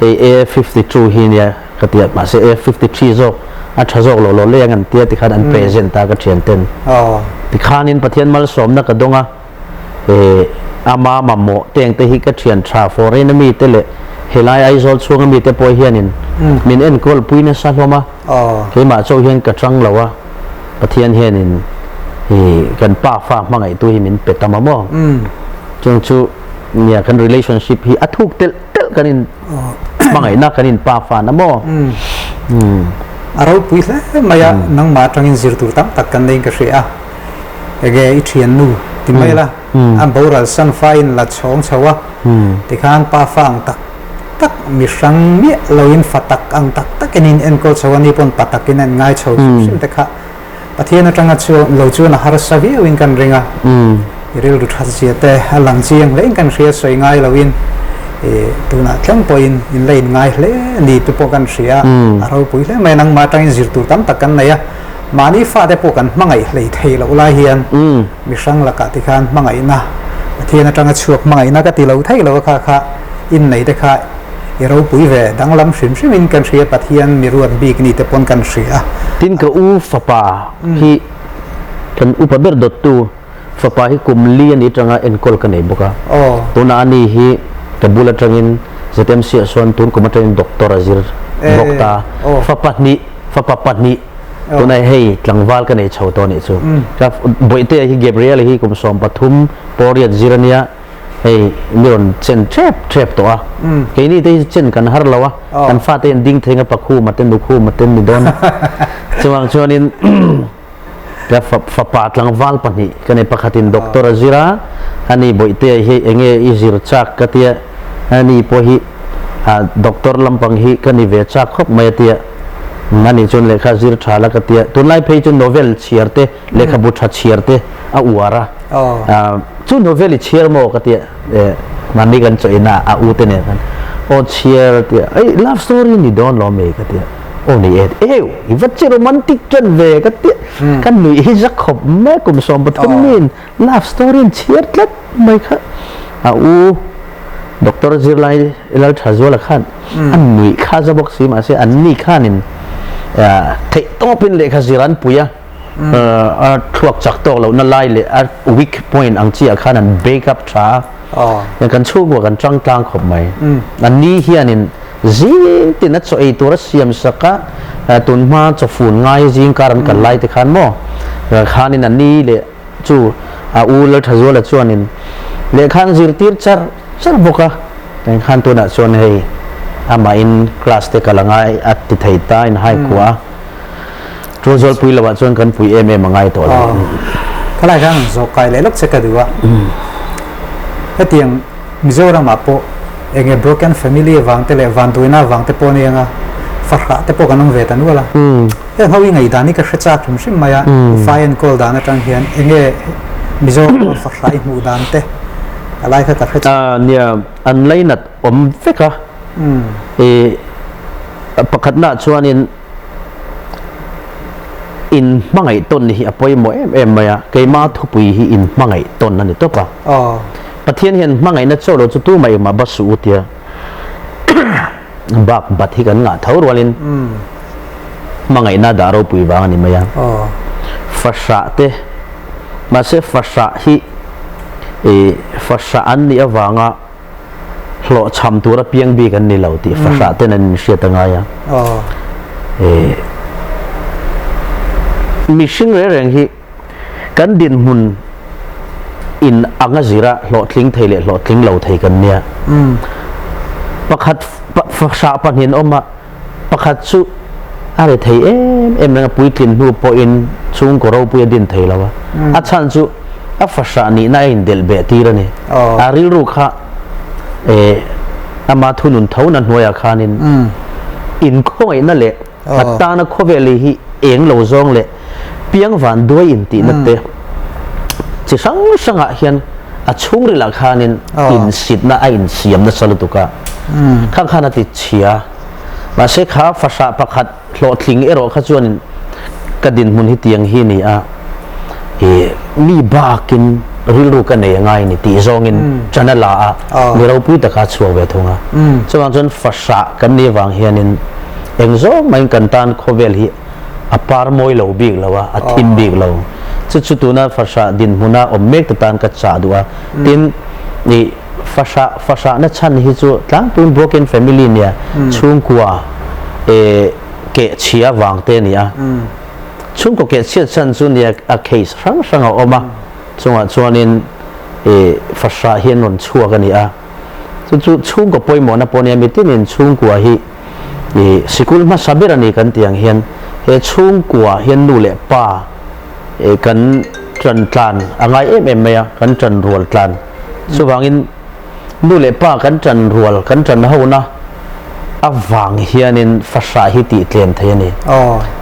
hei A 52 hi nia ka ti a mahse A 53 zawk a tha zawk lo lo lei ang an tia tikhan an present a ka thian ten tikhanin Pathian malsawmna ka dawng a. He ama mamawh teng te hi ka thian tha foreign a mi te leh helai Aizawl chhung a mi te pawh hianin min enkawl pui nasa hlawm a, keimah chauh hian ka chang lo a, Pathian hianin i kan pa fa hmangaihtu hi min pe ta ma maw? Chung chu nia kan relationship hi a thuk telh telh kan in hmangaihna kan in pa fa na maw? A ropui hle mai a, nangmah atangin zir tur tam tak kan neiin ka hria a. Ege i thiannu ti mai la, a boral san faiin la chhawng chho a, tikhan pa fa ang tak tak mi hrang miah loin fa tak ang tak takin in enkawl chho a, ni pawn pa takin a in ngai chho hrim hrim te kha Pathian atanga chuan lo chuan a harsa viauin kan ring a, i rilru that zia te a lang chiang hlein kan hria sawi ngai loin i tunah thleng pawhin in la in ngai hle a ni te pawh kan hria a, a ropui hle mai a, nangmah atangin zir tur tam tak kan nei a. Mahni fate pawh kan hmangaih hlei thei loh lai hian mihrang lakah ti khan hmangaihna, Pathian atanga chhuak hmangaihna ka ti lo thei lo a kha kha innei te kha i ropui ve danglam hrim hrimin kan hria Pathian mi ruat bik ni te pawn kan hria. Tin ka u fapa hi kan upa ber dawttu fapa hi kum li a ni atanga enkawl ka nei bawk a. Tunah ani hi ka bul atangin ZMC ah sawn tun kum atangin doctor a zir bawk ta. Fapa hnih, fapa pahnih. Tunah hei tlangval ka nei chho tawh nih chu. Ka Bawihtea hi Gabriel hi kum 13 pawriat zir a nia, hei mi rawn chen tep tep tawh a. Keini te hi chen kan har lo a, kan fate hian ding thei nga pakhuma te nukhuma te an ni dawn a. Chuvang chuanin Ka fapa tlangval pahnih ka nei, pakhatin doctor a zir a, ani Bawihtea hi enge i zir chak ka tia, ani pawh hi doctor lampang hi ka ni ve chak khawp mai a tia, ani chuan lehkha zir tha la ka tia, tunlai phei chu novel chhiar te, lehkhabu tha chhiar te a uar a, chu novel i chhiar maw ka tia. Mahni kan chaw ina a u te nen khan aw chhiar a tia ei love story ni dawn lo mai ka tia aw ni e eu i va che romantic tan ve ka tia ka nuih hi za khawp mai kum 13 min love story an chhiar tlat mai kha a u doctor zirlai lal tha zuala khan an nuih kha za bawk si mahse an ni khanin theih tawpin lehkha zir an pui a. A thluak chak tawk lohna lai leh a weak point ang chi ah khan an bake up tha a, kan chhungkua kan tang tlang khawp mai. An ni hianin zing tin a chaw ei tur a siam sak a, tun hma chaw fun ngai zing kar an kal lai te khan maw khanin an ni leh chu a u Lalthazuala chuanin lehkha an zirtir char char bawk a, khan tunah chuan hei amahin class te kal a ngai a ti thei ta in hai kua a. Chu Zawlpui lamah chuan kan pui em em a ngai tawh lo. Khalai khan zawh kai leh lawk che ka duh a. Hetiang Mizoramah pawh enge broken family avang te leh vanduaina avang te pawh a ni ang a, fahrah te pawh kan awm ve ta nual a. Heng ho i ngaihdan hi ka hre chak hrim hrim mai a, fai enkawl dan atang hian enge Mizoram fahrah i hmuh dan te a lai kha ka hre chak. Nia, an lainat awm vek a. Pakhatnaah chuanin In hmangaih tawn hi a pawimawh em em mai a, keima thupui hi in hmangaih tawn a ni tawp a. Pathian hian hmangaihna chaw lo chu tumah engmah ba suh u tia bak bat hi kan ngah tho rualin hmangaihna dah ropui vang a ni mai a. Fahrah te, mahse fahrah hi fahrah an nih avanga hlawhchham tura piang bik an ni lo tih fahrah ten an inhriat a ngai a. Mihring reng reng hi kan dinhmun in anga zira hlawhtling thei leh hlawhtling lo thei kan nia. Pakhat fahrah pahnih an awm a. Pakhat chu a re thei em em reng a, puitlin hnu pawhin chhungkaw ropui a din thei lo a. A chhan chu a fahrah nihna a indelh beh tir a ni. A rilru kha ama thunun thona hnuaiah khanin inkhawngaihna leh a tana khawvel hi eng lo zawng leh piang van duai intihna te chi hrang hrangah hian a chhungrilah khanin insitna a insiam nasa lutuk a, khang khan a ti chhia. Mahse kha fahrah pakhat hlawhtling erawh kha chuanin ka dinhmun hi tiang hi ni a, ih mi bakin rilru ka nei a ngai ni tih zawngin ṭan a la a, mi ropui taka a chhuak ve thung a. Chuvang chuan fahrah kan nih avang hianin eng zawng mahin kan tan khawvel hi a par mawi lo bik lo a, a thim bik lo. Chu chu tuna fahrah dinhmuna awm mek te tan ka chah duh a. Tin, ih fahrah fahrahna chhan hi chu tlangpuiin broken family nia chhungkua eh keh chhia vang te a ni a. Chhungkaw keh chhiat chhan chu nia a case hrang hrang a awm a, chungah chuanin ih fahrah hi an rawn chhuak a ni a. Chu chu chhungkaw pawimawhna pawh nia mitinin chhungkua hi ih sikul hmasa ber a ni kan tih ang hian he chhungkua hian nu leh pa ih kan tan tlan a ngai em em mai a, kan tan rual tlan. Chuvangin nu leh pa kan tan rual kan tan hona avang hianin fahrah hi tih tlem thei a ni.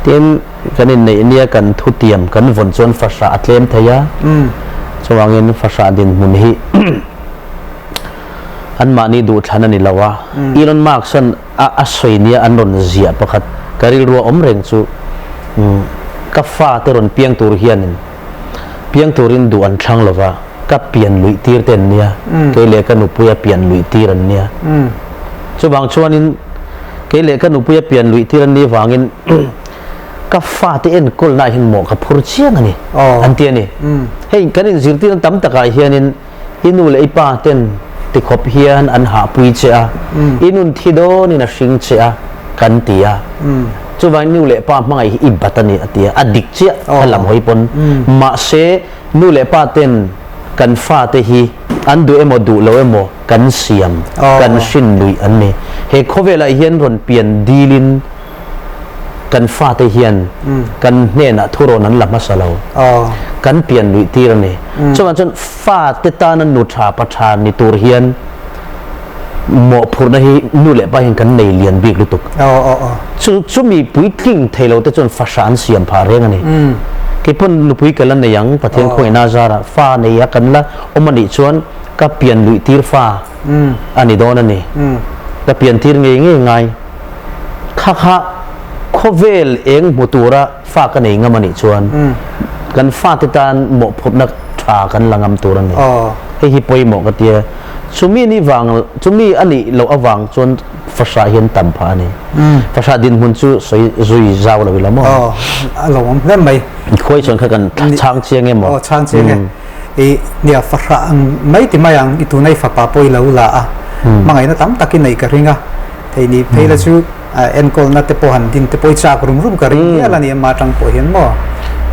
Tin, kan inneih nia kan thutiam kan vawn chuan fahrah a tlem thei a, chuvangin fahrah dinhmun hi Anmahni duhthlan a ni lo a, Elon Musk-a'n a a sawi nia an rawn ziah pakhat ka rilru a awm reng chu ka fate rawn piang tur hianin piang turin duh an thlang lo va, ka pian luih tir te an nia, kei leh ka nupuia pian luih tir an nia. Chuvang chuanin kei leh ka nupuia pian luih tir an nih vangin ka fate enkawlnaah hian mawh ka phur chiang a ni an ti a ni. Hei kan inzirtirna tam takah hianin I nu leh i pa ten ti khawp hian an hahpui che a, i nun thi dawnin a hring che a, kan ti a. Chuvangin nu leh pa hmangaih hi i bat a ni a ti a, a dik chiah a lam hawi pawn. Mahse nu leh pa ten kan fate hi an duh emaw duh lo emaw kan siam, kan hrin luih an ni. He khawvelah hian rawn pian dilin kan fate hian kan hnenah thurawn an la hmasa lo. Kan pian luih tir a ni. Chuvang chuan fate tana nu tha pa tha ni tur hian mawhphurhna hi nu leh pa hian kan nei lian bik lutuk. Chu chumi puitling thei lo te chuan fahrah an siam phah reng a ni. Keipawn nupui ka la nei ang, Pathian khawngaihna zarah fa nei a kan la awm a nih chuan ka pian luih tir fa a ni dawn a ni. Ka pian tir ngei ngei ngai. Kha kha khawvel eng hmu tura fa ka nei ngam a nih chuan kan fate tan mawhphurhna tha kan la ngam tur a ni. Hei hi pawimawh ka tia. Chumi ni vang, chumi a nih loh avang chuan fahrah hian tam phah a ni. Fahrah dinhmun chu sawi zui zau lo ila maw? Aw, a lo awm hle mai. Khuai chuan kha kan chhang chiang em aw? Aw, chhang chiang e. I nia fahrah ang mai ti mai ang, i tunai fapa pawh i lo la a. Hmangaihna tam tak i neih ka ring a. Thei ni phei la chu enkawlna te pawh han din te pawh i chak rum rum ka ring hial a ni ama atang pawh hian maw?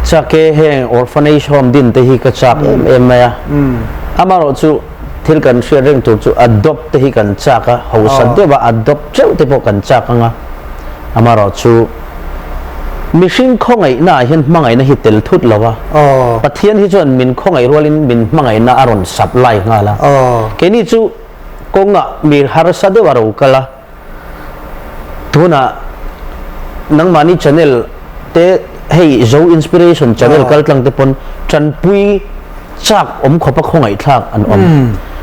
Chak e, heng orphanage home din te hi ka chak em em mai a. Amaherawh chu thil kan hriat reng tur chu adopt te hi kan chak a, hausa deuh a adopt teuh te pawh kan chak ang a. Amaherawh chu mihring khawngaihna ah hian hmangaihna hi tel thut lo a. Pathian hi chuan min khawngaih rualin min hmangaihna a rawn supply nghal a. Keini chu Kawngah mi harsa deuh a ro kal a, tunah nangmahni channel te hei Zo Inspiration channel kal tlang te pawn tanpui chak awm khawpa khawngaihthlak an awm.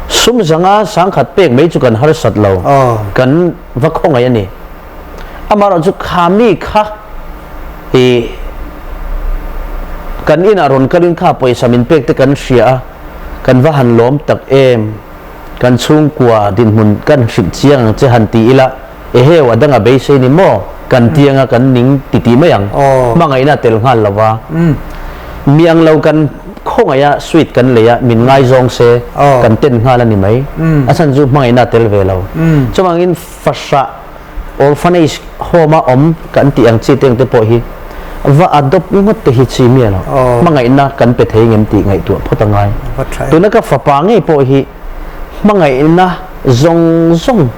Sum zanga sangkhat pek mai chu kan harsat lo, kan va khawngaih a ni. Amaherawhchu kha mi kha i kan inah rawn kalin kha pawisa min pek te kan hria a, kan va han lawm tak em. Kan chhungkua dinhmun kan hrilh chiang ang che han ti ila, eheu a danga beisei ni maw? Kan tianga kan ning ti tih mai ang. Hmangaihna a tel nghal lo va. Mi ang lo kan khawngaih a, sweet kan lei a, min ngaizawng se kan ten nghal a ni mai. A chhan chu hmangaihna a tel ve lo. Chuvangin fahrah Orphanage home a awm kan tih ang chi teng te pawh hi va adopt ngawt te hi chi miah lo. Hmangaihna kan pe thei ngem tih ngaihtuah phawt a ngai. Tuna ka fapa ngei pawh hi hmangaihna zawng zawng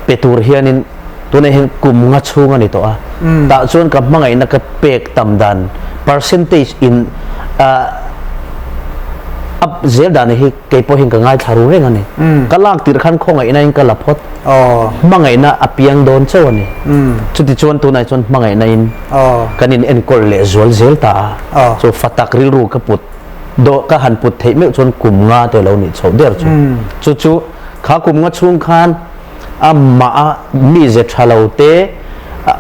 pe tur hianin tunah hian kum nga chhung a ni tawh a. Tah chuan ka hmangaihna ka pek tam dan percentage in up zel dan hi Kei pawh hian ka ngaithla ru reng a ni. Ka lak tirh khan khawngaihna in ka la phawt. Hmangaihna a piang dawn chauh a ni. Chutichuan tunah chuan hmangaihna in kan in enkawl leh zual zel ta a. Chu fa tak rilru ka put dawh ka han put theih meuh chuan kum nga te lo nih chhoh der chu. Chu chu kha kum nga chhung khan amah a mize tha lo te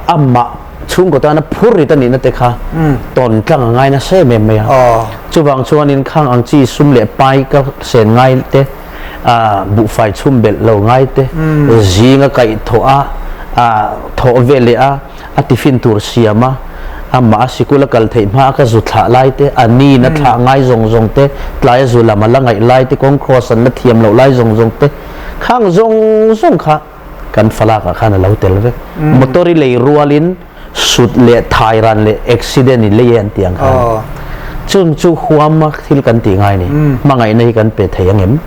amah chhungkaw tana phur rit a nihna te kha tawn tlang a ngai nasa em em mai a. Chuvang chuanin khang ang chi sum leh pai ka sen ngai te, buhfai chhum belh lo ngai te, zing a kaih thawh a, thawh ve leh a, a tiffin tur siam a, amah a sikul a kal theih hma a ka zu thlah lai te, a niin a thlah ngai zawng zawng te, tlai a zu lam a la ngaih lai te, kawng cross an la thiam loh lai zawng zawng te, khang zawng zawng kha kan falak ah khan a lo tel vek. Motor i lei rualin sut leh thai ran leh accident i lei e an tih ang khan. Chung chu huam a thil kan tih ngai ni. Hmangaihna hi kan pe thei ang em?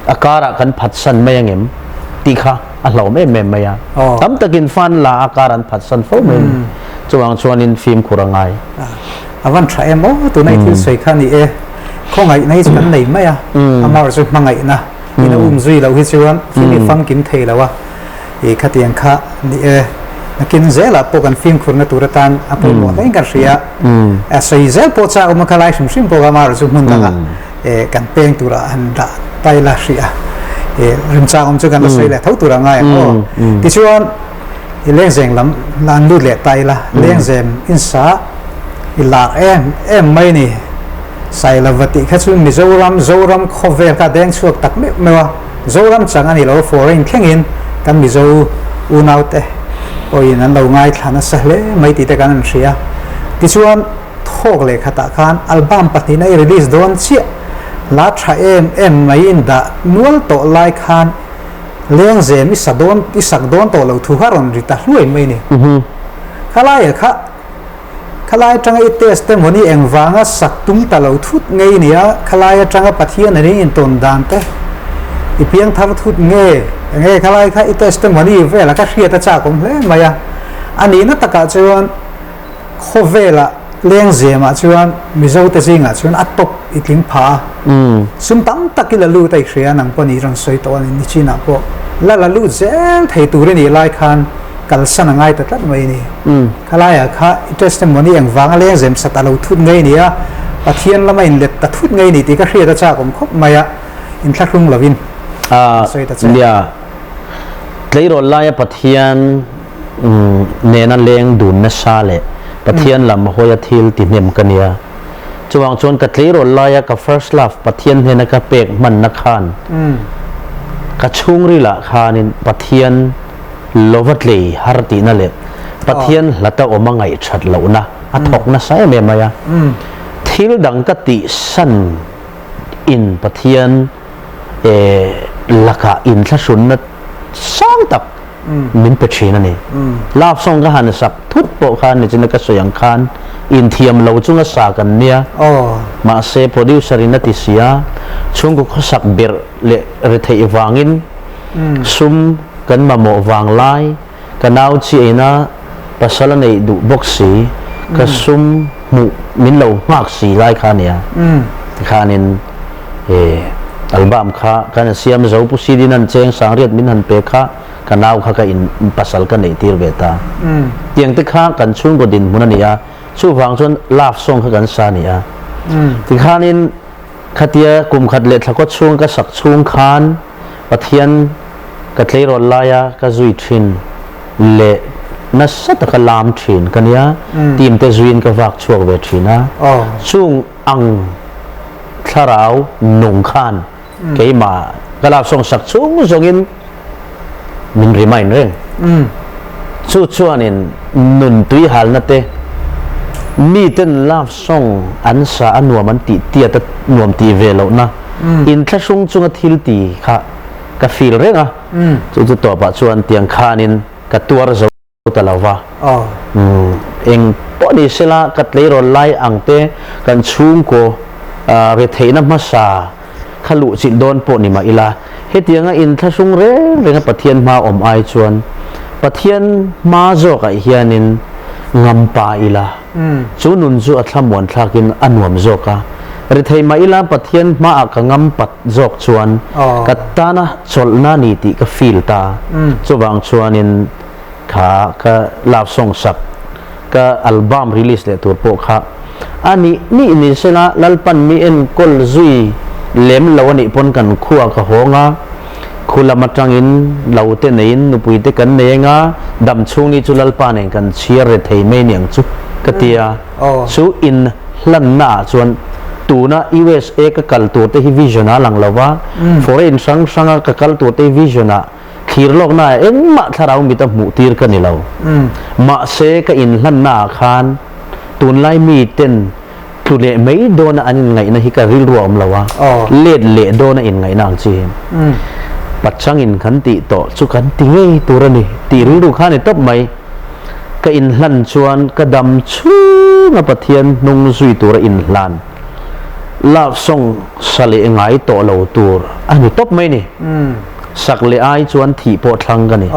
A karah kan phatsan mai ang em? Tih kha a hlauhawm em em mai a. Tam takin fan la a kar an phatsan fo mai a ni. Chuvang chuanin fimkhur a ngai. A van tha em aw tuna i thil sawi kha ni e. Khawngaihna hi chu kan nei mai a. Amah chu hmangaihna. In a um zui loh hi chuan thil i famkim thei lo a, i khatiang kha ni e. Nakin zelah pawh kan fimkhurna tur atan a pawimawh hle in kan hria. A sawi zel pawh chak awm a, kha lai hrim hrim pawh kha amaherawh chu hmun dangah kan peng turah han dah tai la hrih a, remchang awm chu kan la sawi leh tho tur a ngai ang aw. Tichuan i lengzeng lam an lut leh ta ila, lengzem insa i lak em em mai ni. Sailova tih kha chu Mizoram, Zoram khawvel kha a deng chhuak tak meuh meuh a, Zoram chang a ni lo, foreign thlengin kan Mizo unaute pawhin an lo ngaithla nasa hle mai tih te kan han hria. Tichuan, thawk leh khatah khan album pahnihna i release dawn chiah, hla tha em em mai in dah nual tawh lai khan lengzem i sa dawn, i sak dawn tawh lo thu kha rawn ri ta hluai mai ni. Khalaia kha Khalai atanga i testimony engvanga sak tum ta lo thut ngei nia, khalai atanga Pathian a ring intawn dan te i piang thar thut nge, enge khalai kha i testimony vela ka hriat a chak awm hle mai a. A nihna takah chuan khawvela lengzemah chuan Mizo te zingah chuan a top i tling pha a, sum tam tak i la lut a i hria nang pawh ni rawn sawi tawh a ni, nichinah pawh la la lut zel thei tur i nih lai khan kalsan a ngai ta tlat mai a ni. Khalaiah kha i testimony engvanga lengzem sat a lo thut ngei nia, Pathian lama inlet ta thut ngei ni tih ka hriat a chak awm khawp mai a, inthlahrung lovin an sawi ta che. Nia, tleirawl laia Pathian nena leng dun nasa leh Pathian lam hawia thil ti hnem ka nia. Chuvang chuan ka tleirawl laia ka first love Pathian hnena ka pek hmanna khan ka chhungrilah khanin Pathian Lova tlei har tihna leh Pathian hlata awm a ngaihthat lohna a thawk nasa em em mai a. Thil dang ka tihsan in Pathian lakah inthlahrunna sang tak min pe thin a ni. Love song ka han sak thut pawh khan nichina ka sawi ang khan inthiam lo chunga sa kan nia. Mahse producer in a ti si a, chhungkaw khawsak berh leh retheih vangin Sum kan mamawh vang lai, ka nau chi eina pasal a neih duh bawk si, ka sum hmuh min lo nghak si lai kha ania. Tikhanin album kha kan siam zo Pu Sidinan cheng sangriat min han pe kha ka nau kha ka in pasal ka neih tir ve ta. Tiang te kha kan chhungkaw dinhmun a ni a, chuvang chuan love song kha kan sa a ni a. Tikhanin Khatia kum khat leh thla kaw chhung ka sak chhung khan Pathian ka tleirawl laia ka zui thin leh nasa taka lam thin ka nia, team te zuiin ka vak chhuak ve thin a. Chung ang thlarau nung khan keimah ka lak sawng sak chung zawngin min remind reng. Chu chuanin nun tui halna te, miten love song an sa a nuam an tih tiat a nuam tih ve lohna, inthlahrung chunga thil ti kha ka feel reng a. Chu chu tawpah chuan tiang khanin ka tuar zo ta lo va. Eng pawh ni sela ka tleirawl lai ang te kan chhungkaw retheihna hmasa kha luh chilh dawn pawh ni mah ila, hetianga inthlahrung reng renga Pathian hma awm ai chuan Pathian hma zawkah hianin ngampa ila, chu nun chu a thlamuan thlakin a nuam zawk a. Rethei mah ila Pathian hmaah ka ngampat zawk chuan ka tana chawlhna ni tih ka feel ta. Chuvang chuanin kha ka love song sak ka album release leh tur pawh kha a nih nih ni sela Lalpan mi enkawl zui lem lo a nih pawn kan khua ka hawng a, khu lam atangin lo te neiin nupui te kan nei eng a, dam chhung ni chu Lalpa nen kan chhiar re thei mai niang chu ka ti a, chu in hlanna ah chuan tuna USA ka kal tur te hi vision ah a lang lo va, foreign hrang hranga ka kal tur te hi vision ah Thlir lawknaah engmah thlarau mit a hmuh tir ka ni lo. Mahse ka inhlannaah khan tunlai miten tlu leh mai dawna an inngaihna hi ka rilru a awm lo a, let leh dawna inngaihna ang chi hi pachangin kan tih tawh chu kan ti ngei tur a ni tih rilru kha a ni tawp mai. Ka inhlan chuan ka dam chhunga Pathian hnung zui tura inhlan love song sa leh ngai tawh lo tur a ni tawp mai ni. Sak leh ai chuan thih pawh thlang ka ni.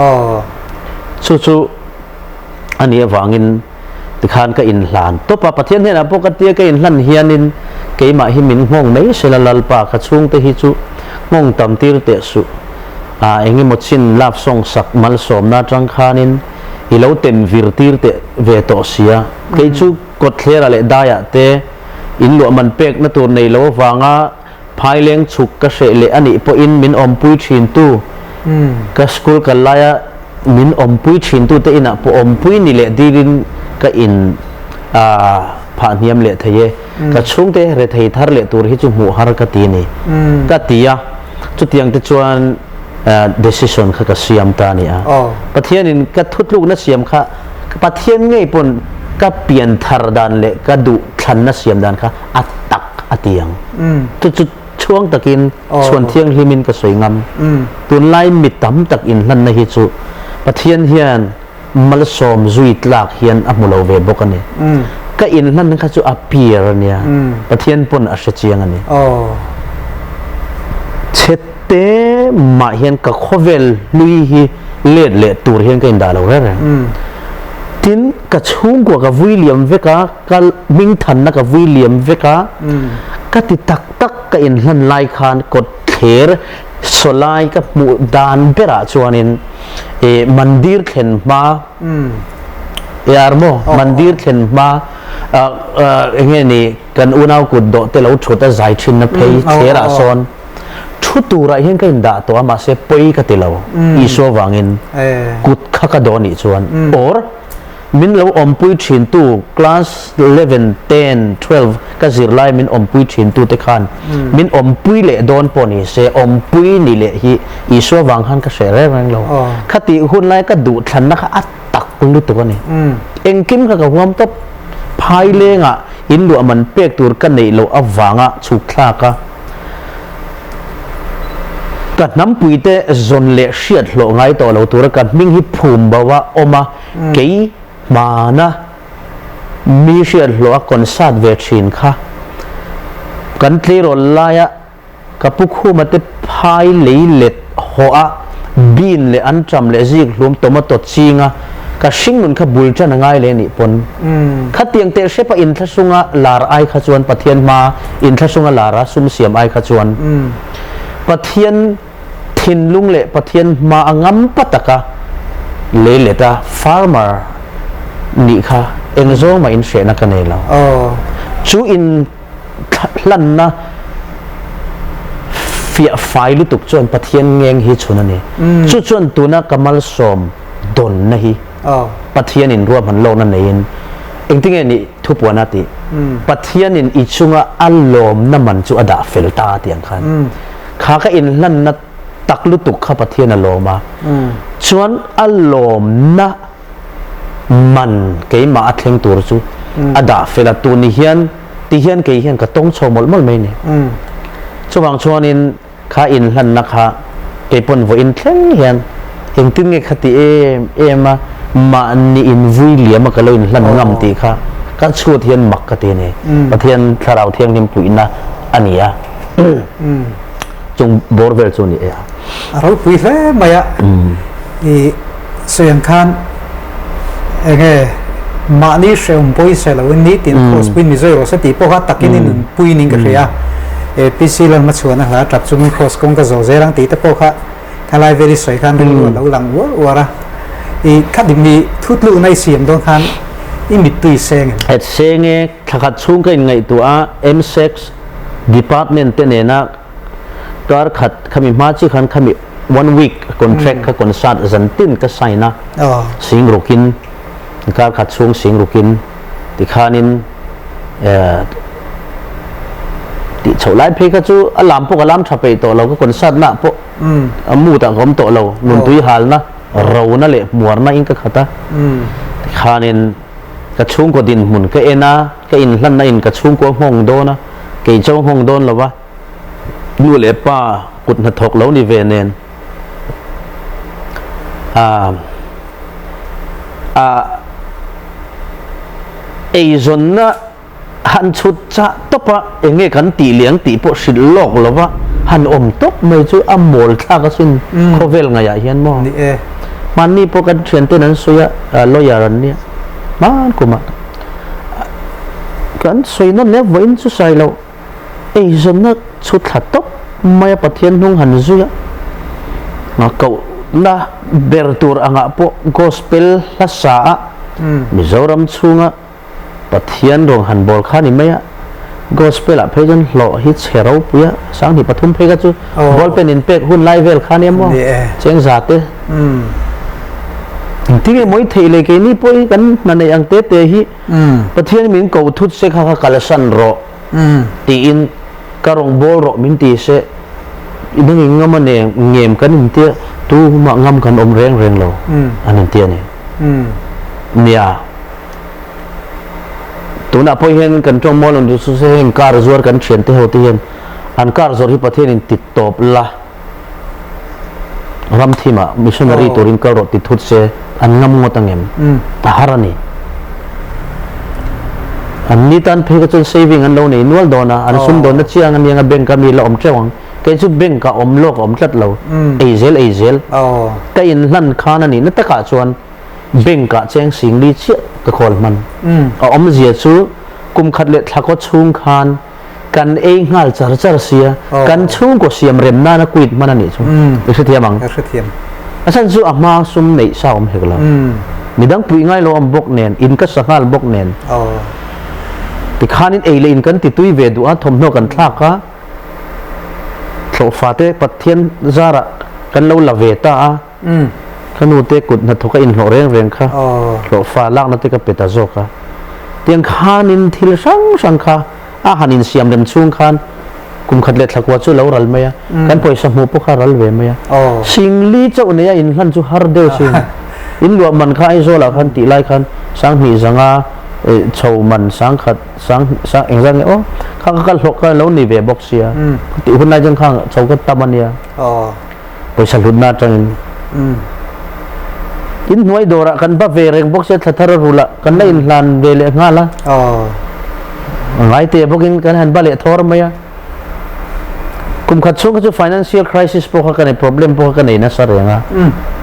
Chu chu a nih avangin tikhan ka inhlan tawp a, Pathian hnenah pawh ka tia ka inhlan hianin keimah hi min nghawng mai sela Lalpa ka chhungte hi chu nghawng tam tir teh suh. A engemaw chin love song sak malsawmna atang khanin i lo tem vir tir teh ve tawh sia. Kei chu kawtthlerah leh daiah te inluah man pekna tur nei lo avanga Phaileng chhuk ka hreh leh anih pawhin min awmpui thintu, ka school kal laia min awmpui thintu te inah pawh awmpui ni leh dilin ka in phah hniam leh thei e. Ka chhungte rethei thar leh tur hi chu hmuh har ka ti ni ka ti a, chutiang te chuan decision kha ka siam ta a ni a. Pathianin ka thutlukna siam kha Pathian ngei pawn ka pian thar dan leh ka duh thlanna siam dan kha a tak a ti ang. Chu chu chhuang takin chhuan thianghlimin ka sawi ngam. Tunlai mi tam tak inhlanna hi chu Pathian hian malsawm zui tlak hian a hmu lo ve bawk a ni. Ka inhlan kha chu a pir a nia, Pathian pawn a hre chiang a ni. Chhe te mah hian ka khawvel hlui hi let leh tur hian ka indah lo reng reng. Tin, ka chhungkua ka vui liam vek a, ka hmingthanna ka vui liam vek a, ka ti tak tak ka inhlan lai khan kawt thler sawlai ka hmuh dan berah chuanin eh mandir thlen hma ar maw mandir thlen hma eng nge ni kan unau kut dawh te lo thut a zai thinna phei thlerah sawn thu turah hian ka indah tawh a mahse pawi ka ti lo Isua vangin kut kha ka dawh anih chuan or Min lo awmpui thintu class eleven, ten, twelve ka zirlai min awmpui thintu te khan min awmpui leh dawn pawh ni se awmpui ni leh hi Isua vang khan ka hreh reng reng lo. Khatih hun lai ka duhthlanna kha a tak lutuk a ni. Engkim kha ka huam tawp. Phailengah in luah man pek tur ka neih loh avanga chhuk thlak a. Ka hnampuite zawn leh hriat hlawh ngai tawh lo tura ka hming hi phum bo a awm a. Kei hmana mi hriat hlawh a concert ve thin kha kan tleirawl laia ka pu Khuma te phai lei let hawh a bean leh anṭam leh zikhlum tomato chinga ka hringnun kha bul ṭan a ngai leh nih pawn khatiang teh hrepa inthlahrunga lar ai kha chuan Pathian hma inthlahrunga lara sum siam ai kha chuan Pathian Thinlung leh Pathian hma a ngam pa taka leilet a farmer nih kha eng zawng mah in hrehna ka nei lo. Chu in hlanna fiah fai lutuk chuan Pathian ngeng hi chhun a ni. Chu chuan tuna ka malsawm dawnna hi Pathian in ruahman lawkna neiin engtinge nih thupuan a tih? Pathian in i chunga a lawmna man chu a dah fel ta tih ang khan. Kha ka inhlanna tak lutuk kha Pathian a lawm a, chuan a lawmna man keimah a thleng tur chu a dah fel a, tun ni hian ti hian kei hian ka tawng chho mawlh mawlh mai ni. Chuvang chuanin kha inhlanna kha kei pawn vawiin thleng hian engtin nge kha ti em em a mahni invui liam a ka lo inhlan ngam tih kha ka chhut hian mak ka ti a ni. Pathian Thlarau Thianghlim puihna a ni a. Chung bawr vel chu a ni e a. A ropui hle mai a. I sawi ang khan enge mahni hrehawm pawisa lo in nitin cross puiin mi zawi rawh se tih pawh kha takin i nunpui ning ka hria a. APC Lalhmachhuan a hla tap chungin cross kawng ka zawh zel ang tih te pawh kha khalai vel i sawi khan rilru a lo lang uar uar a. I khadik mi thutlukna i siam dawn khan i mittui seng em? Het seng e, thlakhat chhung ka inngaihtuah a, MSEC Department te nena kar khat khami hma chi khan khami one week contract kha concert zan tin ka sign a sing rukin kar khat chhung sing rukin tikhanin tih chhoh lai phei kha chu a lam pawh ka lam tha peih tawh lo ka concert na pawh a mood ah ka awm tawh lo nuntui halna rona leh hmuarna in ka khat a tikhanin ka chhungkaw dinhmun ka en a Ka inhlanna in ka chhungkua nghawng dawn a, kei cho nghawng dawn lo va, nu leh pa kut hnathawk lo ni ve nen a a eizawnna han chhut chah tawp a, eng nge kan tih leh ang tih pawh hrilh lawk lo va, han awm tawp mai chu a mawl thlak asin khawvel ngaihah hian maw? Hmanni pawh kan thianten an sawi a, lawyer an nia hman kumah. Kan sawi nawn leh vawiin chu sai loh eizawnna chhu thla tawp mai a Pathian hnung han zui a, kohna ber tur angah pawh Gospel hla sa a Mizoram chhunga Pathian rawng han bawl kha ni mai a, Gospel ah phei chuan hlawh hi chhe ropui a, 2003 phei kha chu ball pen in pek hun lai vel kha nia maw cheng za te. Engtin nge mawi theih leh keini pawh hi kan hna neih ang te te hi Pathian min ko thut se kha kha kalsan rawh tiin ka rawn bawl rawh min ti se nang in ngam a ne ngem kan in tia tumah ngam kan awm reng reng lo an in tia ni. Nia tunah pawh hian kan tawng mawl ang chu se heng kar zuar kan thian te ho te hian an kar zawrh hi Pathian in ti tawp la. Ram thimah missionary turin kal rawh ti thut se an ngam ngawt ang em? A har a ni. An ni tan phei kha chuan saving an lo nei nual dawn a, an sum dawnna chiang a nia nga bank a mi la awm teuh ang. Kei chu bank ah awm lawk a awm tlat lo. Ei zel ei zel. Ka inhlan khan a nihna takah chuan bank ah cheng singli chiah ka khawl hman. A awmzia chu kum khat leh thla kaw chhung khan kan ei nghal char char sia, kan chhungkaw siam rem nana quit hman a nih chu i hrethiam ang. A chhan chu a hma sum neih sa awm hek lo. Midang puih ngai lo awm bawk nen, in ka sa nghal bawk nen. Tikhanin ei leh in kan ti tui ve duh a, thawmhnaw kan thlak a, thlawhfa te Pathian zarah kan lo la ve ta a. Ka nu te kut hnathawk a inhlawh reng reng kha hlawhfa lakna te ka pe ta zawk a. Tiang khanin thil hrang hrang kha a han insiam rem chhung khan kum khat leh thlakua chu lo ral mai a, kan pawisa hmuh pawh kha ral ve mai a. Singli chauh neia inhlan chu har deuh sin. In luah man kha Aizawlah khan tih lai khan Sanghnih zanga chho man sangkhat sang sang engzat nge aw kha ka kal hlawh ka lo ni ve bawk sia. Tih hun lai chuan khang chho ka tam a nia. Pawisa hlutna atangin in hnuai dawrah kan va ve reng bawk sia thla thar a rul a kan la inhlan ve leh nghal a ngai te bawkin kan han ba leh thawr mai a kum khat chhung kha chu financial crisis pawh kha ka nei problem pawh kha ka nei nasa reng a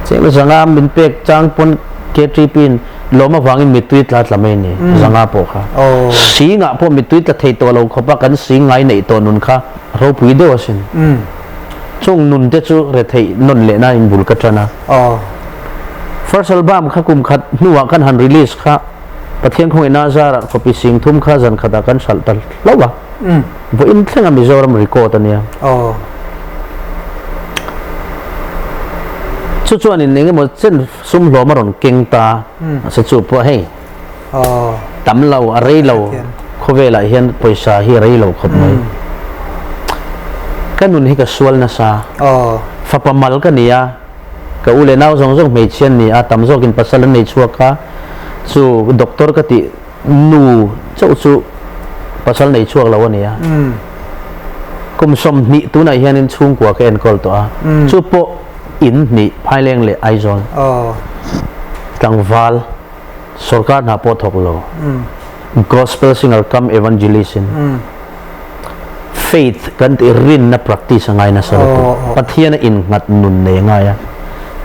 cheng zanga min pek chang pawn KTP in lawm avangin mittui tla tla mai ni zanga pawh kha singah pawh mittui tla thei tawh lo khawpa kan sing ngai neih tawh nun kha ropui deuh asin. Chung nun te chu retheih nawn leh na in bul ka tan a. First album kha kum khat hnuah kan han release kha Pathian khawngaihna zarah copy sing thum kha zan khatah kan hralh ta hlauh a. Vawiin thlenga Mizoram record a nia. Chu chuanin engemaw chen sum hlawm a rawn keng ta. Mahse chu pawh hei Tam lo, a rei lo. Khawvelah hian pawisa hi a rei lo khawp mai. Ka nun hi ka sual nasa. Fapa mal ka ni a, ka u leh nau zawng zawng hmeichhia an ni a, tam zawkin pasal an nei chhuak a, chu doctor ka tih nu chauh chu pasal nei chhuak lo a ni a. Kum 20 tunah hianin chhungkua ka enkawl tawh a, chu pawh in hnih Phaileng leh Aizawl tlangval. Sorkar hna pawh thawk lo. Gospel singer cum evangelist in faith kan tih rinna practice a ngai nasa lutuk. Pathian a innghat nun nei a ngai a.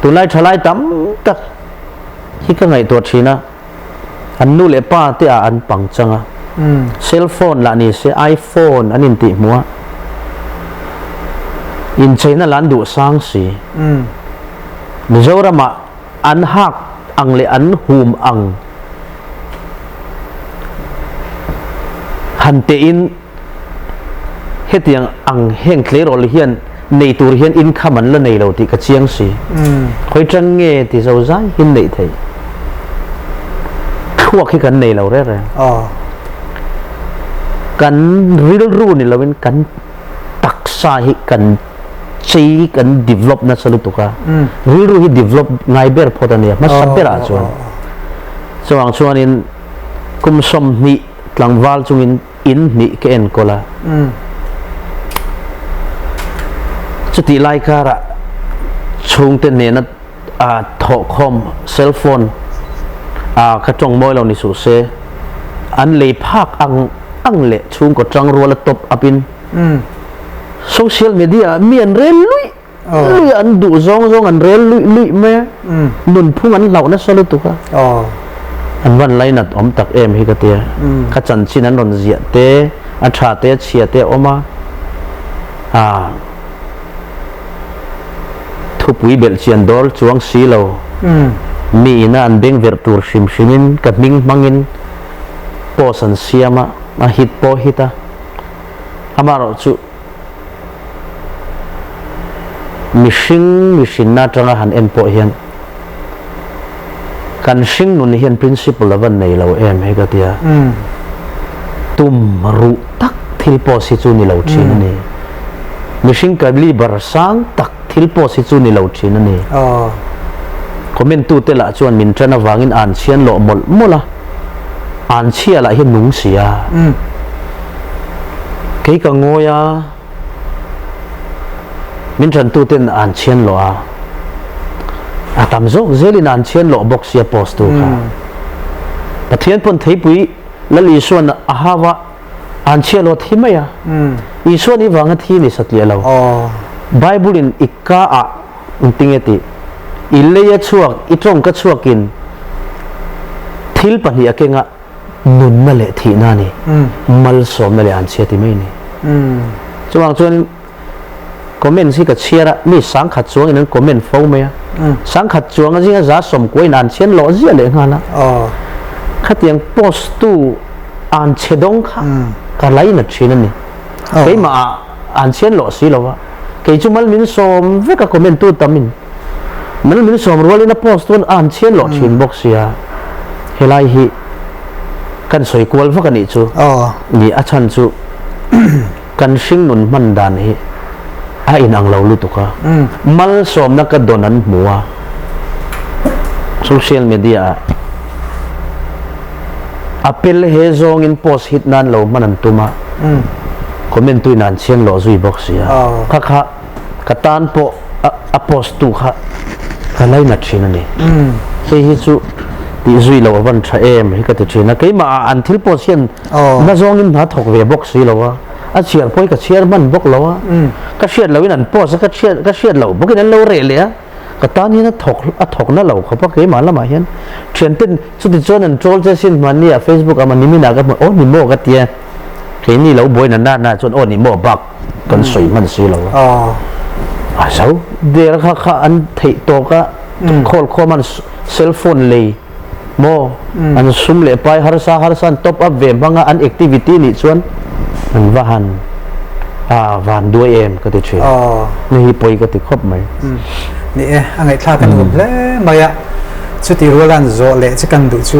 Tunlai thalai tam tak hi ka ngaihtuah thin a, an nu leh pa te ah an pang chang a. Cell phone lah ni se iPhone an intih hmuh a, incheina lah an duh sang si. Mizoramah An hak ang leh an hum ang han tein hetiang ang heng tleirawl hian nei tur hian income an la nei lo tih ka chiang si. Khawi tang nge ti zo zai hin neih theih? Thluak hi kan nei lo reng reng. Kan rilru ni loin kan taksa hi kan chei kan develop nasa lutuk a, rilru hi develop ngai ber phawt a nia, hmasa berah chuan. Chuvang chuanin kum 20 tlangval chungin in hnih ka enkawl a, chutih lai karah chhungte nena thawhkhawm cell phone ka tawng mawi lo ni suh se, an lei phak ang ang leh chhungkaw tangruala top up in Social media ah mi an rel luih luih a, an duh zawng zawng an rel luih luih mai a, nunphung an hlauh nasa lutuk a. An van lainat awm tak em hi ka tia. Ka chanchin an rawn ziah te, a tha te a chhia te a awm a, aa thupui belh chian dawl chuang si lo, mi ina an beng verh tur hrim hrimin ka hming hmangin post an siam a, a hit pawh hit a. Amaherawh chu mihring mihrinna atanga han en pawh hian kan hring nun hian principle a van nei lo em hei ka tia. Tum ruh tak thil post hi chu ni lo thin a ni. Mihring caliber sang tak thil post hi chu ni lo thin a ni. Comment tute lah chuan min tan avangin an chhian lawh mawlh mawlh a. An chhia lah hi nung si a. Kei ka ngawi a, min ṭantu ten an chhian lo a. A tam zawk zelin an chhian loh bawk sia post tu kha. Pathian pawn theipui Lal Isuan a hau a, an chhia lo thi mai a. Isuan i vanga thi ni satliah lo. Bible in i ka ah engtinge tih? I lei a chhuak, i tawng ka chhuakin thil pahnih a keng a, nunna leh thihna a ni. Malsawmna leh an chhia ti mai a ni. Chuvang chuan Comments hi ka chhiar a, mi sangkhat chuangin an comment fo mai a. Sangkhat chuang a zinga za sawmkuain an chhian lawh ziah leh nghal a. Khatiang post tu an chhe dawng kha ka lainat thin a ni. Keimah ah an chhian lawh si lo va. Kei chu mal min sawm vek a comment tu tam in. Mal min sawm rualin a post tu an chhian lawh thin bawk sia. Helai hi kan sawi kual vak a nih chu. Ni a chhan chu. Kan hringnun hman dan hi a inang lo lutuk a, malsawmna ka dawn an hmu a, social media ah a pel he zawngin post hit nan lo hman an tum a, comment tuin an chhian lawh zui bawk si a, kha kha ka tan pawh a post tu kha ka lainat thin a ni. Hei hi chu tih zui loh a van tha em hi ka ti thin a, keimah ah an thil post hian na zawngin hna thawk ve bawk si lo a, a chhiar pawh hi ka chhiar hman bawk lo a, ka hriat lohin an post a, ka hriat ka hriat loh bawkin an lo reh leh a, ka tan hian a thawk a thawk na lo khawp a keimah lamah hian thian ten chuti chuan an troll che sin hmanni ah Facebook ah mahni minah ka hmu aw ni maw ka tia keini lo buai na na na chuan aw ni maw bak kan sawi hman si lo a a zo der kha kha an theih tawk a khawl khawm an cell phone lei maw an sum leh pai harsa harsa an top up ve hmanga an activity nih chuan an va han a van duai em ka ti thin ni hi pawi ka ti khawp mai ni e a ngaihthlak a nuam hle mai a chuti rualan zawh leh chu kan duh chu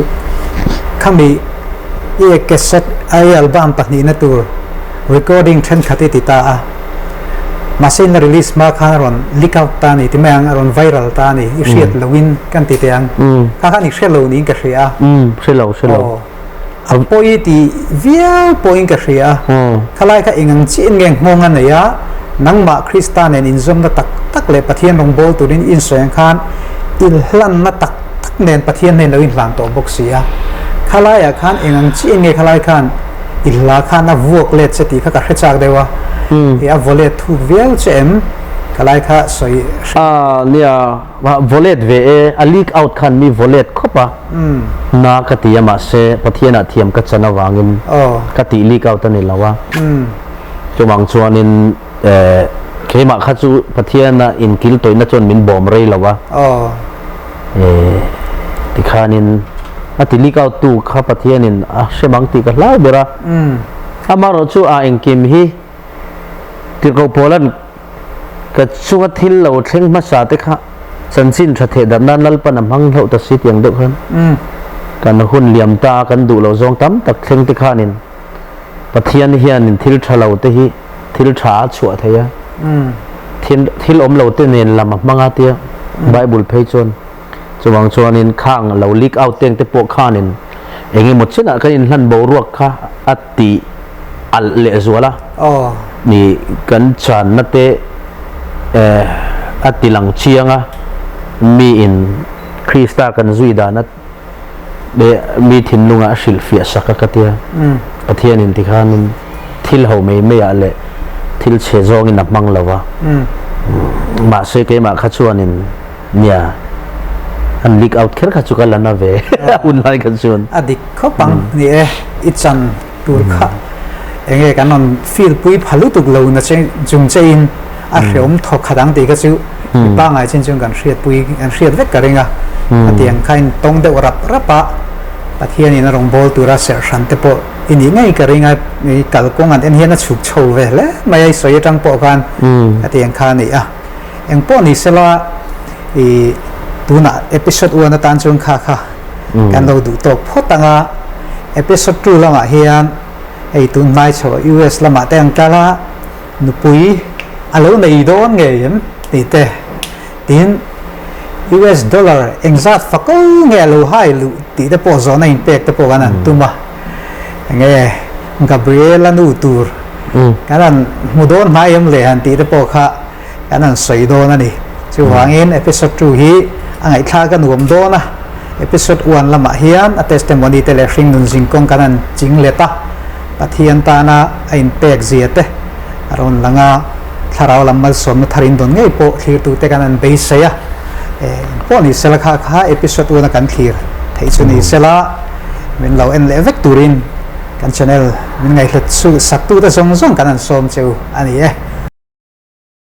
khami i cassette ai album pahnihna tur recording thenkhat i ti ta a mahse in release hma khan a rawn leak out ta a ni ti mai ang a rawn viral ta a ni i hriat lo in kan ti teh ang kha khan i hriat lo niin ka hria a hre lo hre lo a pawi ti viau pawhin ka hria a khalai kha eng ang chiah in nge nghawng a nei a nangmah Krista nen inzawmna tak tak leh Pathian rawngbâwl turin i insawi ang khan inhlanna tak tak nen Pathian hnen lo inhlan tawh bawk si a khalaiah khan eng ang chiah in nge khalai khan I hla khan a vuak let che tih kha ka hre chak deuh a, i a vaw let thuk viau che em? Ka lai kha sawi hre. A nia, vaw let ve e, a leak out khan mi vaw let khawp a, na ka ti a mahse Pathianah thiam ka chan avangin ka tih leak out a ni lo a, chuvang chuanin keimah kha chu Pathiana inkil tawihna chuan min bawm rei lo a, Tikhanin a ti leak out tu kha Pathianin a hre mang tih ka hlau ber a. Amaherawh chu a engkim hi Tirhkoh Paula'n ka chunga thil lo thleng hmasa te kha chanchin tha theh darh nan Lalpan a hmang hlauh ta si tiang deuh khan kan hun liam ta a kan duh loh zawng tam tak thleng te khanin Pathian hianin thil tha lo te hi thil tha a chhuah thei a, thil thil awm lo te nen lam a hmang a tia Bible phei chuan chuvang chuanin khang lo leak out teng te pawh khanin eng emaw chenah kan inhlan boruak kha a ti alh leh zual a ni kan channa te eh a ti lang chiang a miin Krista kan zui dan a mi thinlungah a hrilhfiah sak a ka tia. Pathianin tikhanin thil ho mai maiah leh thil chhe zawngin a hmang lo va. Mahse keimah kha chuanin nia an leak out kher kha chu ka la na ve a hun lai kha chuan. A dik khawp ang ni e, i chan tur kha enge kan rawn feel pui pha lutuk lo na che chung che in a hreawm thawk khat ang tih kha chu mi pangai chin chuan kan hriat pui kan hriat vek ka ring a hetiang kha in tawng deuh rap rap a Pathian in a rawn bawl tura serh hran te pawh i nih ngei ka ring a i kalkawng an en hian a chhuk chho ve hle mai a i sawi atang pawh khan hetiang kha a ni a engpawh ni sela i tunah episode one atan chuan kha kha kan lo duh tawk phawt ang a episode 2 lamah hian hei tun hnai chho US lamah te ang tala nupui a lo nei dawn ngei em tih te tin US dollar engzat fako nge a lo hai luh tih te pawh zawhna inpek te pawh kan han tum a enge Gabriela nu tur kan han hmu dawn hnai em le han tih te pawh kha kan han sawi dawn a ni chuvangin episode 2 hi. A ngaihthlak a nuam dawn a, episode one lamah hian a testimony te leh hringnun zingkawng kan han ching let a, Pathian tana a inpek zia te a rawn lang a, thlarau lam malsawmna thar in dawn ngei pawh thlirtute kan han beisei a, engpawh ni sela kha kha episode one a kan thlir theih chu ni sela min lo en leh vek turin kan channel min ngaihhlut chu saktute zawng zawng kan han sawm cheu a ni e.